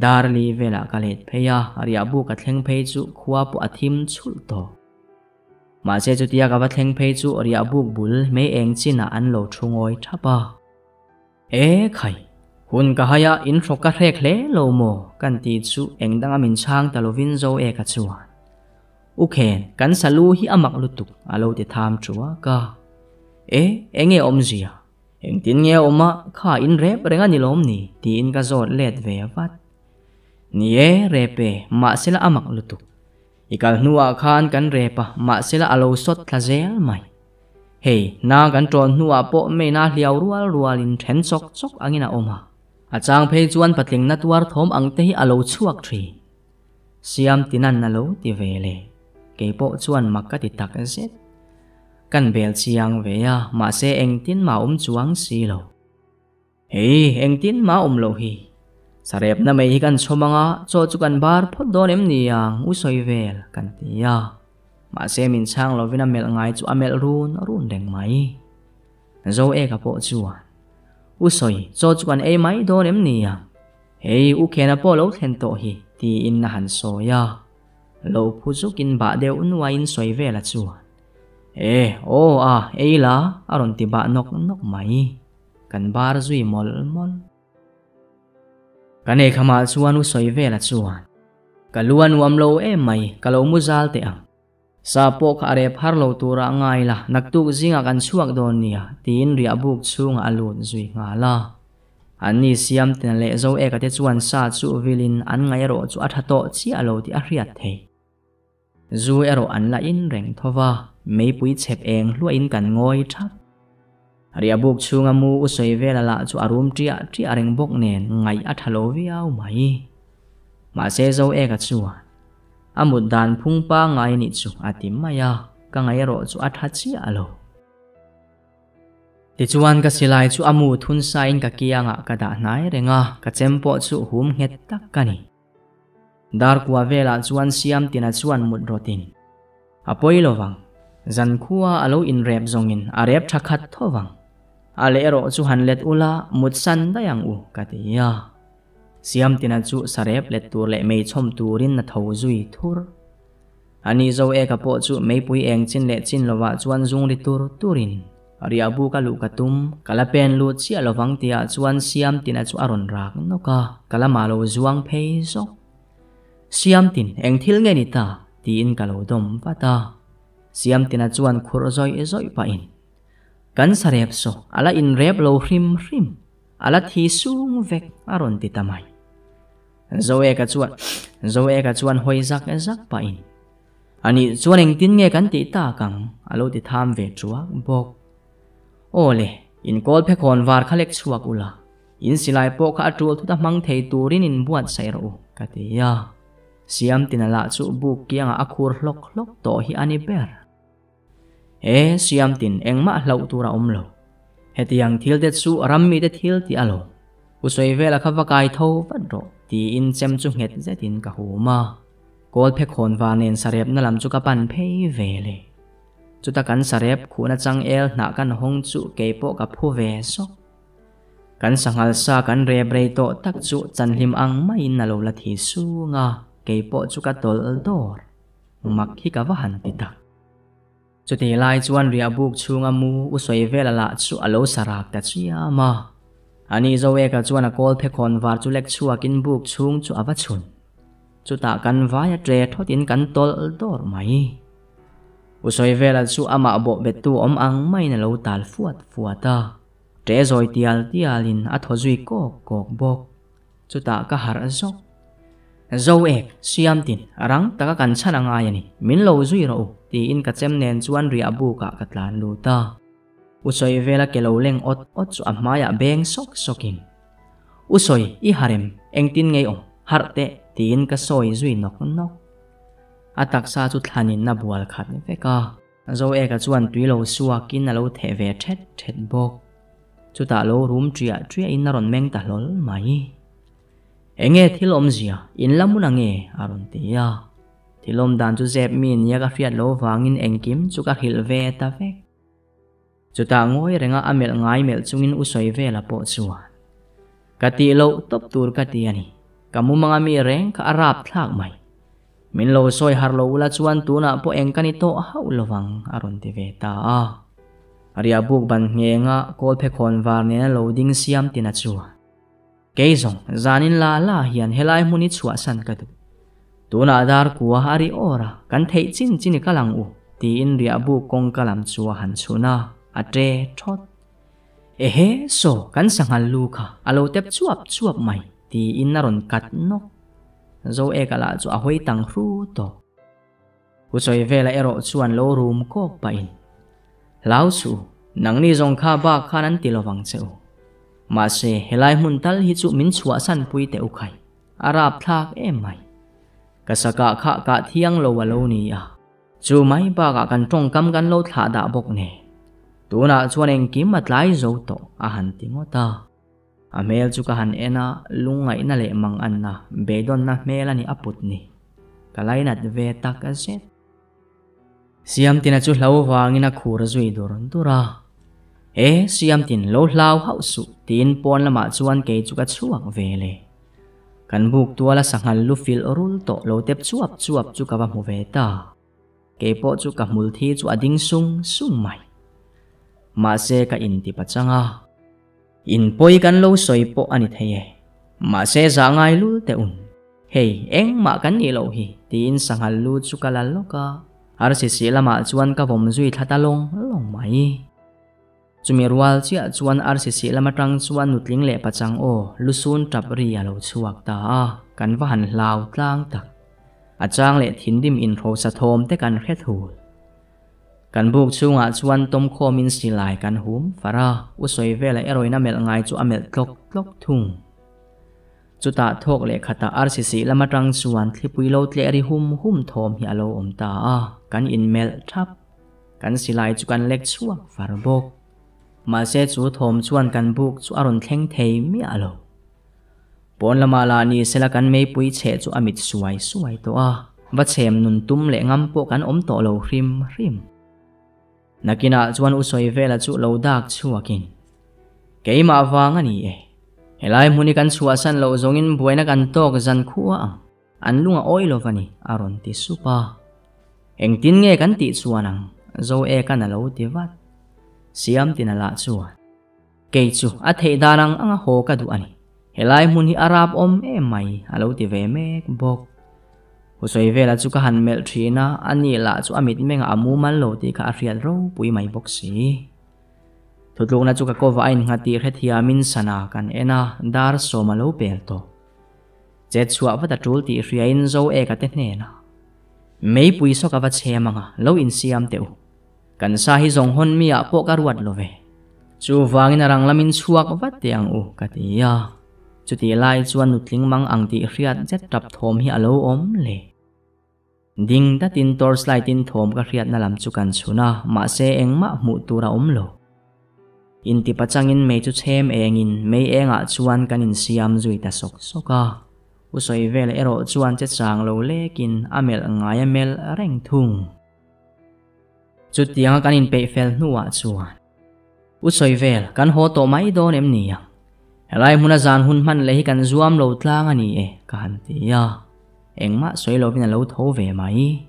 Darli velah ka let phei a, riahbu ka thleng phei chu khua pawh a thim chhulh tawh. Mahse chutia ka va thleng phei chu riahbuk bul mei eng chinah an lo thu ngawi thap a. E khai! Hun ka hai a, in hrawk ka hrek hle lo maw? Kan ti chu eng danga min chhang ta lovin zo e ka chuan. U Khen, kan salu hi a mak lutuk a lo ti tham thuak a. E, enge awmzia? Engtin nge a awm a, kha in rep reng a ni lawm ni? Tiin ka zawt let ve vat. Ni e, rep e, mahsela a mak lutuk. I kal hnuah khan kan rep a, mahsela a lo sawt thla zel mai. Hei, na kan ṭawn hnuah pawh Main-a hliau rual rualin ṭhen chawk chawk angin a awm a. A chang phei chuan patling na tuar thawm ang te hi a lo chhuak ṭhin. Siam tinan a lo ti ve le. Kei pawh chuan mak ka ti tak zet. Kan bel chiang ve a, mahse engtin mah awm chuang si lo. Hei, engtin mah awm loh hi. Sarepna mai hi kan chhawm anga, chaw chu kan bar phawt dawn em ni ang, u sawi vel, kan ti a. Mahse min chhang lovin a melh ngai chu a melh run run reng mai. Zo eka pawh chuan, U sawi, chaw chu kan ei mai dawn em ni ang? Hei, u Khena pawh lo thlen tawh hi, tiin a han sawi a. Lo phu zukin bah deuh nuaiin sawi vela chuan, E, aw a, ei la, a rawn ti bah nawk nawk mai. Kan bar zui mawlh mawlh. Kan eikhamah chuan u sawi vela chuan, Ka lu a nuam lo em mai, ka lo mu zal teh ang. Sa pawh kha a rep har lo turah ngai la, naktuk zingah kan chhuak dawn nia, tiin riah buk chhungah a lut zui nghal a. Anni siam tina leh zo eka te chuan sa chu vilin an ngaih erawh chu a tha tawh chiah lo tih a hriat thei. Zu erawh an la in reng tho va, meipui chhep eng hluahin kan ngawi thap. Riahbuk chhunga mu u sawi vela lah chu a rum ṭiah ṭiah reng bawk nen ngaih a ṭha lo viau mai. Mahse Zo eka chuan, A mut dan phung pangngai nih chu a ti mai a, ka ngaih erawh chu a ṭha chiah lo. Tichuan ka silai chu a mu thun sain ka kiangah ka dah hnai reng a, ka chem pawh chu hum nghet tak ka ni. Darkua velah chuan Siamtina chuan mut rawtin, A pawi lo vang. Zankhua a lo inrep zawngin a rep tha khat tho vang. A leh erawh chu han let ula, mut san daih ang u, ka ti a. Siamtina chu sarep let tur leh mei chhawm turin a tho zui thur. Ani zo eka pawh chu meipui eng chin leh chin lovah chuan zung ri tur turin Riahbu ka luh ka tum, ka la pen lut chiah lovang tihah chuan Siamtina chu a rawn rak nawk a, ka lamah lo zuang phei zawk. Siamtin, eng thil nge ni ta? tiin ka lo dawm vat a. Siamtina chuan khurh zawih zawih pahin, Kan sarep saw, a la inrep lo hrim hrim, a la thi sung vek a rawn ti ta mai. Zoeka chuan Zoeka chuan hawi zak zak pahin, A nih chuan engtin nge kan tih tak ang? a lo ti tham ve thuak bawk. Aw le, inkawl phekhawn var kha lek chhuak ula. In silai pawh kha a tul thut a hmang thei turin in buatsaih rawh u, ka ti a. Siamtina lah chu buk kiangah a khur hlawk hlawk tawh hi a ni ber. He Siamtin engmah hlauh tur a awm lo. Hetiang thil te chu ram mite thil tih a lo. U sawi vela kha va kai tho vat rawh, tiin chem chu nghet zetin ka hum a. Kawl phe khawn va nen sarepna lam chu ka pan phei ve le. Chuta kan sarep khuhna changel hnah kan hawng chu kei pawh ka phu ve zawk. Kan sanghal sa kan rep rei tawh tak chu chanhlim ang maiin a lo la thi sung a, kei pawh chu ka tawlh dawr. Mak hi ka va han ti tak. Chutih lai chuan riah buk chhunga mu u sawi vela lah chu a lo sa rak ta chiam a. Ani Zoeka chuan a kawl phekhawn var chu lek chhuakin buk chhung chu a va chhun. Chutah kan vai a tle thawtin kan tawlh dawr mai. U sawi vela chu amah bawh bettu awm ang maiin a lo tal fuat fuat a. Ṭe zawi tial tialin a thaw zui kawk kawk bawk. Chutah ka harh zawk. Zo ek, Siamtin, rang taka kan chhan a ngai a ni, min lo zui rawh u, tiin ka chem nen chuan riah bukah ka tlan lut a. U sawi vela ke lo leng awt awt chu a hmaiah beng sawk sawkin, U sawi, i harem, engtin ngei awm, harh teh, tiin ka sawi zui nawk nawk. A taksa chu thlanin a bual khat vek a. Zoeka chuan tui lo suakin a lo theh ve thet thet bawk. Chutah lo rum ṭiah ṭiahin a rawn meng ta hlawl mai. Enge thil awmzia, in la hmun ange? a rawn ti a. Thil awm dan chu zep mi nia ka hriat loh vangin engkim chu ka hrilh ve ta vek. Chutah ngawi renga a melh ngai melh chungin u sawi vela pawh chuan, Ka tih loh tawp tur ka ti a ni. Ka mumanga mi reng kha a rap thlak mai. Min lo sawi har lo ula chuan tunah pawh eng ka ni tawh hauh lovang, a rawn ti ve ta a. Riah buk ban nghenga kawl phekhawn var nena lo ding siam tina chuan, Kei zawng, zanin la la hian helai hmun hi chhuahsan ka duh. Tunah dar kua a ri awr a, kan theih chin chin i kal ang u, tiin riah buk kawngka lam chu a han chhun a, a ṭe ṭhawt. Ehe, saw, kan sanghal lu kha a lo tep chuap chuap mai, tiin a rawn kat nawk. Zoeka lah chu a hawi tang hru tawh. U sawi vela erawh chuan lo rum kawk pahin, Hlau suh, nangni zawng kha bak khan an ti lovang che u. Mahse, helai hmun tal hi chu min chhuahsan pui teh u khai, a rapthlak em mai. Ka sakah kha kah thiang lo a lo ni a, chu mai bakah kan tawngkam kan lo thlah dah bawk nen. Tunah chuan engkim a tlai zo tawh, a han ti ngawt a. A hmel chu ka han en a, lungngaihna leh manganna, beidawnna hmel a ni a put ni. Ka lainat ve tak zet. Siamtina chu hlo vangin a khur zui dur dur a. E, Siamtin, lo hlau hauh suh, tiin pawn lamah chuan kei chu ka chhuak ve le. Kan buk tuala sanghal lu filh rul tawh lo tep chuap chuap chu ka va hmu ve ta. Kei pawh chu ka hmul thi chu a ding sung sung mai. Mahse ka inti pachang a. In pawi kan lo sawi pawh a ni thei e. Mahse zah ngai lul teh un. Hei, engmah kan nih loh hi, tiin sanghal lu chu ka la lawk a. Arsi lamah chuan ka vawm zui thla ta lawng lawng mai. Chumi rual chiah chuan arsi lam atang chuan nutling leh pachang aw lusun tap ri a lo chhuak ta a, kan va han hlau tlang tak. A chang leh thinrim inhrosa thawm te kan hre thul. Kan buk chhungah chuan tawmkhawmin silai kan hum far a, u sawi vela erawhin a melh ngai chu a melh tlawk tlawk thung. Chutah thawk leh khatah arsi lam atang chuan thlipui lo tleh ri hum hum thawm hi a lo awm ta a, kan inmelh thap. Kan silai chu kan lek chhuak far bawk. Mahse chu thawm chuan kan buk chu a rawn thleng thei miah lo. Pawn lamah lah ni sela kan meipui chheh chu a mit suai suai tawh a, va chhem nun tum leh ngam pawh kan awm tawh lo hrim hrim. Nakinah chuan u sawi vela chu lo dak chhuakin, Keimah vang a ni e, helai hmun hi kan chhuahsan loh zawngin buaina kan tawk zan khua ang, an lung a awi lo va ni, a rawn ti sup a. Engtin nge kan tih chuan ang, Zoeka'n a lo ti vat. Siamtina lah chuan. Kei chu a theih dan ang anga haw ka duh a ni. Helai hmun hi a rap awm em mai, a lo ti ve mek bawk. Husawi vela chu ka han melh thin a, a ni lah chu a mitmengah a mumal lo tih kha a hriat ropui mai bawk si. Thutlukna chu ka kawva a innghat tih hrethiamin sana kan en a, dar sawm a lo pel tawh. Chet chhuah vat a tul tih hriain Zo Eka te hnenah, Meipui saw ka va chhem anga, lo insiam teh u. Kan sa hi zawng hawn mi ah pawh ka ruat lo ve. Chuvangin a rang lamin chhuak vat teh ang u, ka ti a. Chutih lai chuan nutling mang ang tih hriat zet tap thawm hi a lo awm le. Ding datin torchlight in thawm ka hriatna lam chu kan chhun a, mahse engmah hmuh tur a awm lo. Inti pachangin mei chu chhem engin mei engah chuan kan insiam zui ta sawk sawk a. U sawi vel erawh chuan che chang lo lekin a melh ngai a melh reng thung. Chutianga kan inpeih fel hnuah chuan U sawi vel kan haw tawh mai dawn em ni ang? Helai hmuna zan hun hman leh hi kan zuam lo tlang a ni e ka han ti a, engmah sawi lovin a lo tho ve mai.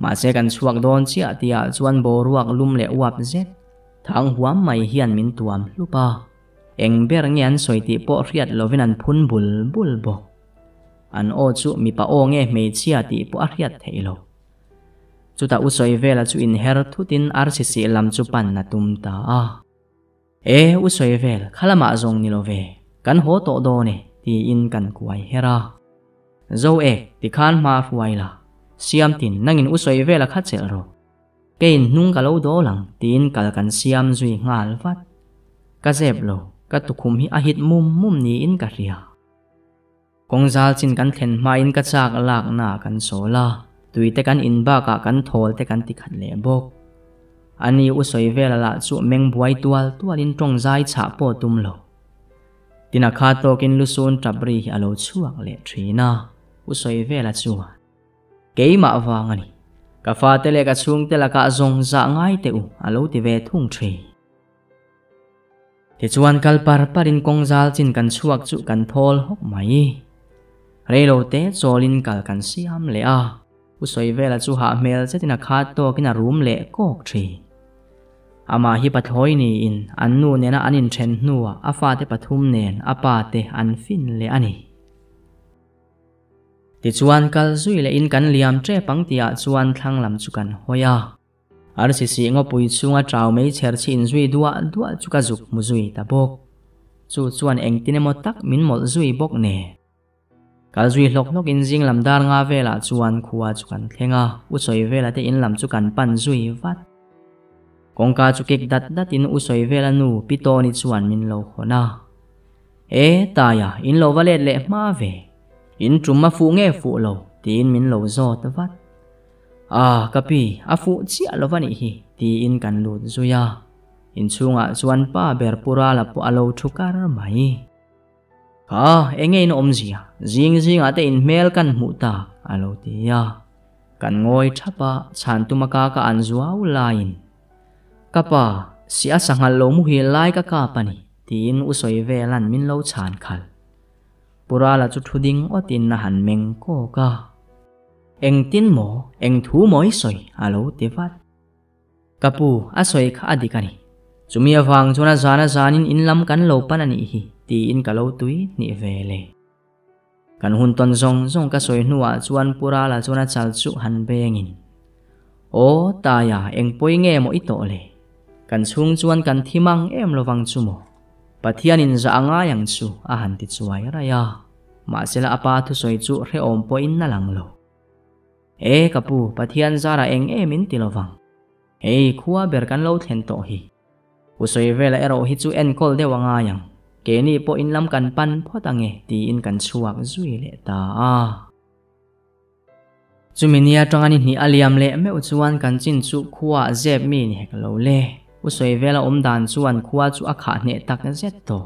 Mahse kan chhuak dawn chiah tihah chuan boruak lum leh uap zet thang huam mai hian min tuam hlup a. Eng ber nge an sawi tih pawh hriat lovin an phun bul bul bawk. An aw chu mipa aw nge hmeichhia tih pawh a hriat theih lo. Chutah u sawi vela chu inher thutin arsi sih lam chu pan a tum ta a. E, u sawi vel, kha lamah zawng ni lo ve, kan haw tawh dawn e, tiin kan kuai her a. Zo e, tikhan hma hruai la, Siamtin, nangin u sawi vela kha chelh rawh. Keiin hnung ka lo dawl ang tiin kal kan siam zui nghal vat. Ka zep lo, ka tukhum hi a hit mum mum niin ka hria. Kawng zal chin kan thlen hmain ka chak lakna kan sawl a, tui te kan in bakah kan thawl te kan ti khat leh bawk. Ani u sawi vela lah chu meng buai tual tualin tawng zai chhah pawh tum lo. Tin a kha tawkin lusun tap ri hi a lo chhuak leh thin a, u sawi vela chuan. Keimah vang a ni. Ka fate leh ka chhungte lakah zawng zah ngai teh u, a lo ti ve thung thin. Tichuan kal par parin kawng zal chin kan chhuak chu kan thawl hawk mai. Reilo te chawlin kal kan siam leh a, U Sawivela chu hah hmel zetin a khat tawkin a rum leh kawk thin. Amah hi pathlawi niin an nu nena an inthen hnuah a fate pathum nen a pa te an fin leh a ni. Tichuan kal zui leh in kan liam tep ang tihah chuan thlang lam chu kan hawi a. Arsi sih ngawpui chhunga chau mei chher chhi inzui duah duah chu ka zuk hmu zui ta bawk. Chu chuan engtin emaw tak min mawlh zui bawk nen. Kal zui hlawk hlawk in zing lam dar nga velah chuan khua chu kan thleng a, U sawi vela te in lam chu kan pan zui vat. Kawngka chu kik dat dat in U sawi vela nu Pi Tawni chuan min lo hawn a. E, Taia, in lo va let leh hma ve. In tum a fuh nge fuh lo? tiin min lo zawt vat. A, ka pi, a fuh chiah lo va nih hi, tiin kan lut zui a. Inchhungah chuan pa ber Pu Rala pawh a lo thu kar mai. Kha, enge in awmzia? Zing zingah te in hmel kan hmuh tak, a lo ti a. Kan ngawi thap a, chhan tuma ka ka an zuau laiin. Ka pa, si a sanghal lo muhil lai ka kap a ni, tiin u sawi velan min lo chhan khalh. Pu Rala chu thu ding awtin a han meng kawk a. Engtin maw, eng thu maw i sawi? a lo ti vat. Ka pu, a sawi kha a dik a ni. Chumi avang chuan a zan a zanin in lam kan lo pan a nih hi, tiin ka lo tui hnih ve le. Kan hun tawn zawng zawng ka sawi hnuah chuan Pu Rala chuan a chal chu han bengin, Aw, Taia, eng pawi nge maw i tawh le? Kan chhung chuan kan thi mang em lovang chu maw? Pathianin zah a ngai ang chu, a han ti chuai raih a. Mahsela a pa thusawi chu hrehawm pawhin a lang lo. E, ka pu, Pathian zarah eng em in ti lovang. Hei, khua ber kan lo thlen tawh hi. U sawi vela erawh hi chu enkawl deuh a ngai ang, keini pawh in lam kan pan phawt ang e tiin kan chhuak zui leh ta a. Chumi ni atanga ni hnih a liam leh meuh chuan kan chin chu khuaah zep mi ni hek lo le. U sawi vela awm dan chuan khua chu a khah hneh tak zet tawh.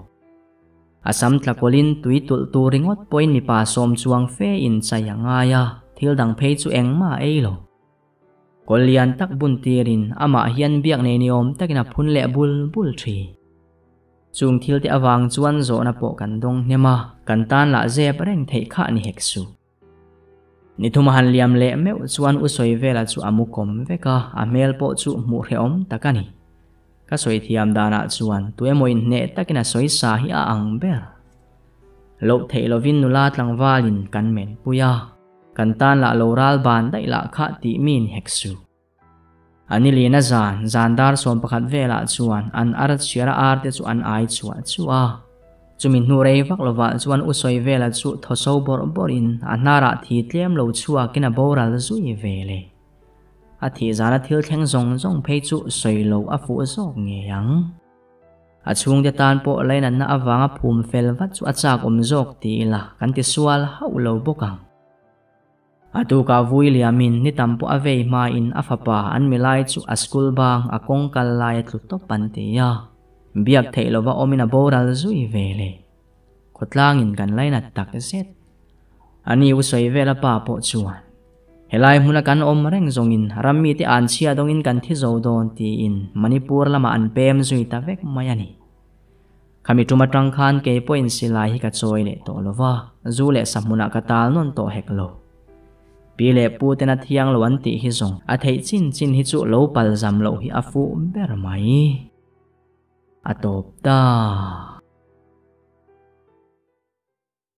A sam tla kawlhin tui tulh tur ringawt pawhin mipa sawm chuang fe in chai a ngai a, thil dang phei chu engmah a ei lo. Kawl lian tak bun tirin amah hian biak nei ni awm takin a phun leh bul bul thin. Chung thil te avang chuan zawhna pawh kan dawng hnem a, kan tan lah zep reng theih khah ni hek suh. Ni thum a han liam leh meuh chuan u sawi vela chu a mu kawm vek a, a hmel pawh chu hmuh hrehawm tak a ni. Ka sawi thiam danah chuan tuemaw inhneh takin a sawi sa hi a ang ber. Loh theih lovin nula tlangvalin kan menpui a. Kan tan lah lo ral ban daih lah kha tih mi ni hek su. A ni lina zan, zan dar 11 velah chuan an ar chhiar a ar te chu an ai chhuah chuah a. Chumi hnu rei vak lovah chuan u sawi vela chu thaw so bawrh bawrhin a hnarah thi tlem lo chhuakin a boral zui ve le. A thih zana thil thleng zawng zawng phei chu sawi lo a fuh zawk ngei ang. A chhungte tan pawh lainatna avanga phum fel vat chu a chak awm zawk ti ila kan ti sual hauh lo bawk ang. A tukah vui liamin ni tam pawh a vei hmain a fapa an milai chu a school bang a kawng kal lai a tlu tawp an ti a, biak theih lova awmin a boral zui ve le. Khawtlangin kan lainat tak zet. Ani u sawi vel a pa pawh chuan, Helai hmuna kan awm reng zawngin ram mite an chhia dawngin kan thi zo dawn tiin Manipur lamah an pem zui ta vek mai a ni. Khami tum atang khan kei pawhin silai hi ka chawi leh tawh lo va, zu leh sa hmunah ka tal nawn tawh hek lo. Pi leh pu tena thiang lo an tih hi zawng a theih chin chin hi chu lo pal zam loh hi a fuh ber mai. A tawp ta.